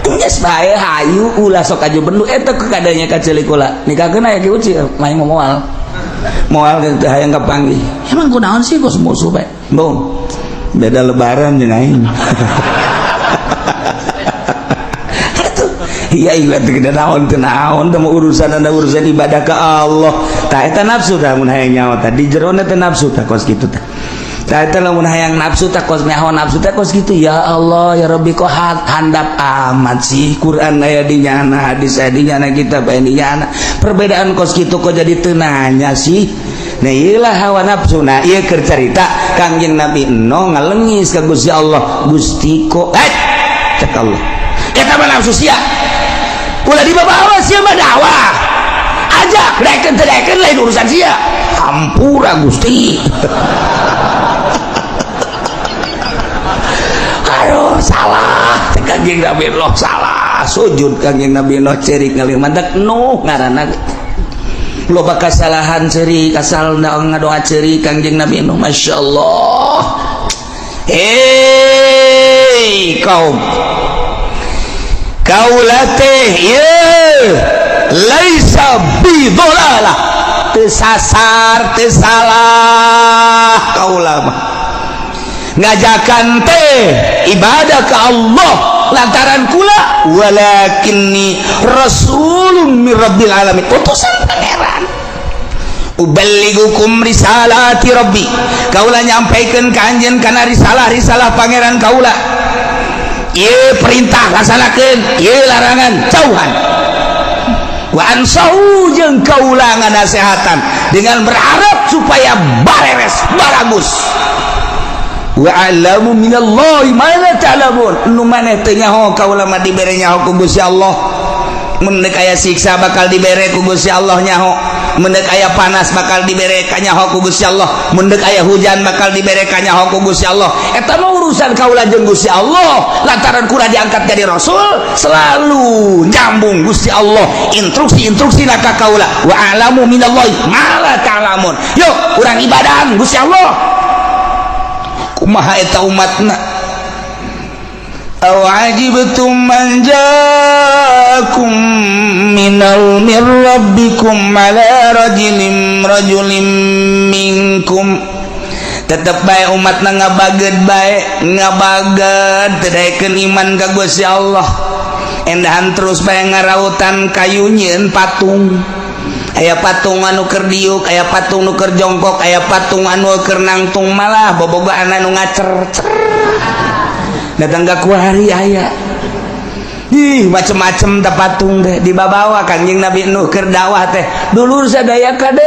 Geus bae, hayu, ulah sok aju bendu eta kadanya ka ceulik kula. Nikahkeun aya ki uci main moal. Moal teh hayang kapanggih. Emang kunaon sih kos musuh bae? Bong, beda lebaran jeung aing. Iya iya, teu naon, teu naon teh urusan anda, urusan ibadah ke Allah. Tah, eta nafsu tah. Mun hayang nyawa tah di jerona teh nafsu tah kos kitu tah. Tah, eta lamun hayang nafsu tah kos nyaho nafsu teh kos kitu. Ya Allah, ya Rabbi, kok handap amat sih? Quran aya di nyana, hadis aya di nyana, kitab aya di nyana, perbedaan kos kitu kok jadi teu nanya sih? Nah, iyalah hawa nafsu. Nah, ieu keur carita Kangjeng Nabi Nuh ngalengis ka Gusti Allah, Gusti kok cek Allah, eta mah nafsu sia, ulah dibawa. Sia mah dakwah ajak, daekeun teu daekeun lain urusan sia. Hampura, Gusti. Aduh, salah. Kangjeng Nabi Nuh salah, sujud Kangjeng Nabi Nuh, cerik ngalih mantak Nuh ngaranna loba kasalahan, cerik asal ngadoa, cerik Kangjeng Nabi Nuh. Masya Allah. Hei kaum, kaula teh ye laisa bi dhalalah, teu sasar, teu salah. Kaula mah ngajakan teh ibadah ke Allah lantaran kula walakinni rasulun min rabbil alamin, utusan Pangeran. Uballigukum risalati rabbi, kaula nyampaikan ka anjeun kana risalah-risalah Pangeran kaula. Ieu perintah laksanakeun, ieu larangan jauhan. Wa ansahu, jeung kaula nganasehatan dengan berharap supaya bareres, baragus. Wa a'lamu minallahi ma la ta'lamun, nu maneh teu nyaho, kaula mah dibere nyaho ku Gusti Allah. Mun deuk aya siksa bakal dibere ku Gusti Allah nyaho, mun deuk aya panas bakal dibere kanyaho ku Gusti Allah, mun deuk aya hujan bakal dibere kanyaho ku Gusti Allah. Eta mah urusan kaula jeung Gusti Allah, lantaran kula diangkat jadi rasul selalu nyambung Gusti Allah instruksi-instruksi ka kaula. Wa a'lamu minallahi ma la ta'lamun. Yuk urang ibadahan Gusti Allah. Kumaha eta umatna? Aw ajibtum man jaakum minal min rabbikum ala rajulin minkum. Tetep bae umatna ngabaged bae, ngabaged, teu daekeun iman ka Gusti Allah. Endahan terus bae ngarautan kayu nyieun patung. Aya patung anu keur diuk, aya patung nu keur jongkok, aya patung anu keur nangtung, malah bobogohan anu ngacer cer datang ke kuari aya. Ih, macem-macem teh patung teh dibabawa. Kanjeng Nabi Nuh keur dakwah teh, dulur sadaya, kade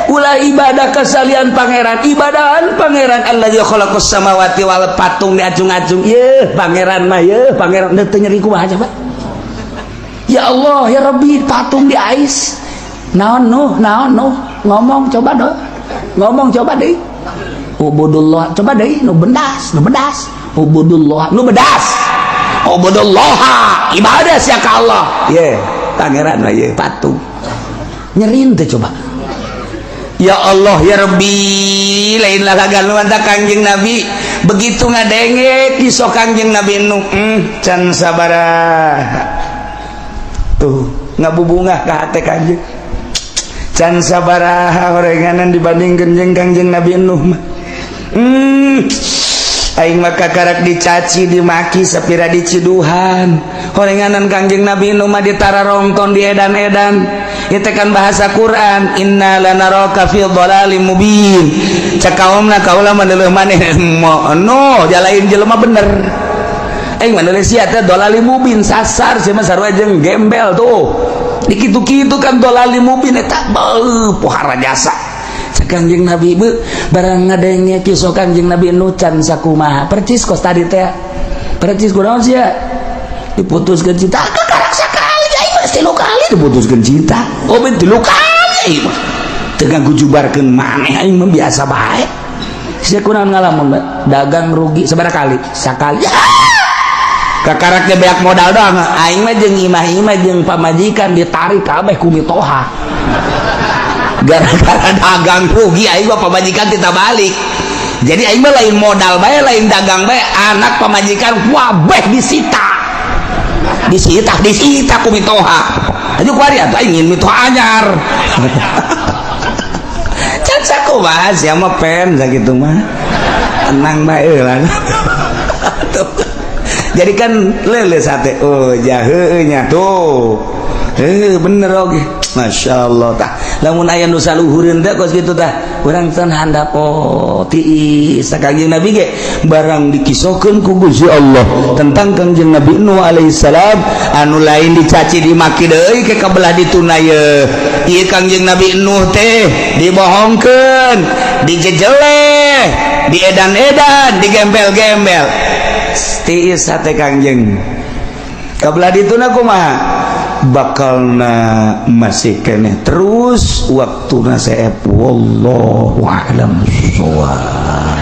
ulah ibadah kasalian Pangeran, ibadahan Pangeran allazi khalaqas samawati wal patung diacung-acung. Ye Pangeran mah, ye Pangeran teu nyeri kumaha coba? Ya Allah, ya Rabbi, patung di ais. Naon Nuh, naon Nuh? Ngomong coba dong, ngomong coba deh. Ubudullah coba deh, nu bendas, nu bedas. Ubudullah, nu bedas. Ubudullah, ibadah sia ka Allah. Ye Pangeran mah, ye patung nyerin teh coba? Ya Allah, ya Rabbi, lain lalagan lu. Kangjeng Nabi begitu ngadenge kisah Kangjeng Nabi Nuh, can sabaraha tuh ngabubungah ka hate Kangjeng, can sabaraha horenganan dibandingkeun jeung Kangjeng Nabi Nuh mah. Aing mah kakarak dicaci, dimaki, sapira diciduhan. Horenganan Kangjeng Nabi nu mah ditararongton, di edan-edan. Itu kan bahasa Quran, inna lanaraka fi dhalalim mubin. Cek kaumna, kaula mah neuleuh maneh no jalain jelema bener. Aing mah neuleuh sia teh dhalalim mubin, sasar sia mah, sarua jeung gembel tuh. Dikitu-kitu kan dhalalim mubin eta, beuh, pohara jasa. Kangjeng Nabi be barang ngadenge kisah Kangjeng Nabi Nuh can sakumaha, percis kos tadi teh, percis. Kunaon sia diputuskeun cinta? Kakarak sakali, aing mah tilu kali diputuskeun cinta. Oh, ben tilu kali aing mah teu ngagujubarkeun maneh, aing mah biasa bae. Sia kunaon ngalamun dagang rugi sabaraha kali? Sakali. Kakarak teh beak modal doang. Aing mah jeung imah-imah jeung pamajikan ditarik kabeh ku mitoha gara-gara dagang rugi. Aing mah pamajikan tidak balik, jadi aing mah lain modal bae, lain dagang bae, anak, pamajikan wabeh disita, disita, disita ku mitoha. Aja kuari atuh aing ingin mitoha anyar. Can sakumaha sia mah pen sakitu mah, tenang bae lah. Jadi kan lele sate, oh jahe nya tuh, eh bener, oke, Masya Allah. Tah, lamun aya nu saluhureun teh kos kitu, tah urang teh handap. Oh, tiis Kangjeng Nabi ge barang dikisohkeun ku Gusti Allah tentang Kangjeng Nabi Nuh alaihissalam anu lain dicaci dimaki deui ke kabelah dituna ye. Ieu Kangjeng Nabi Nuh teh dibohongkeun, dijejeleh, diedan-edan, digembel-gembel. Tiis hate Kangjeng. Kabelah dituna kumaha bakalna masih keneh terus waktu seep. Wallahu a'lam shawab.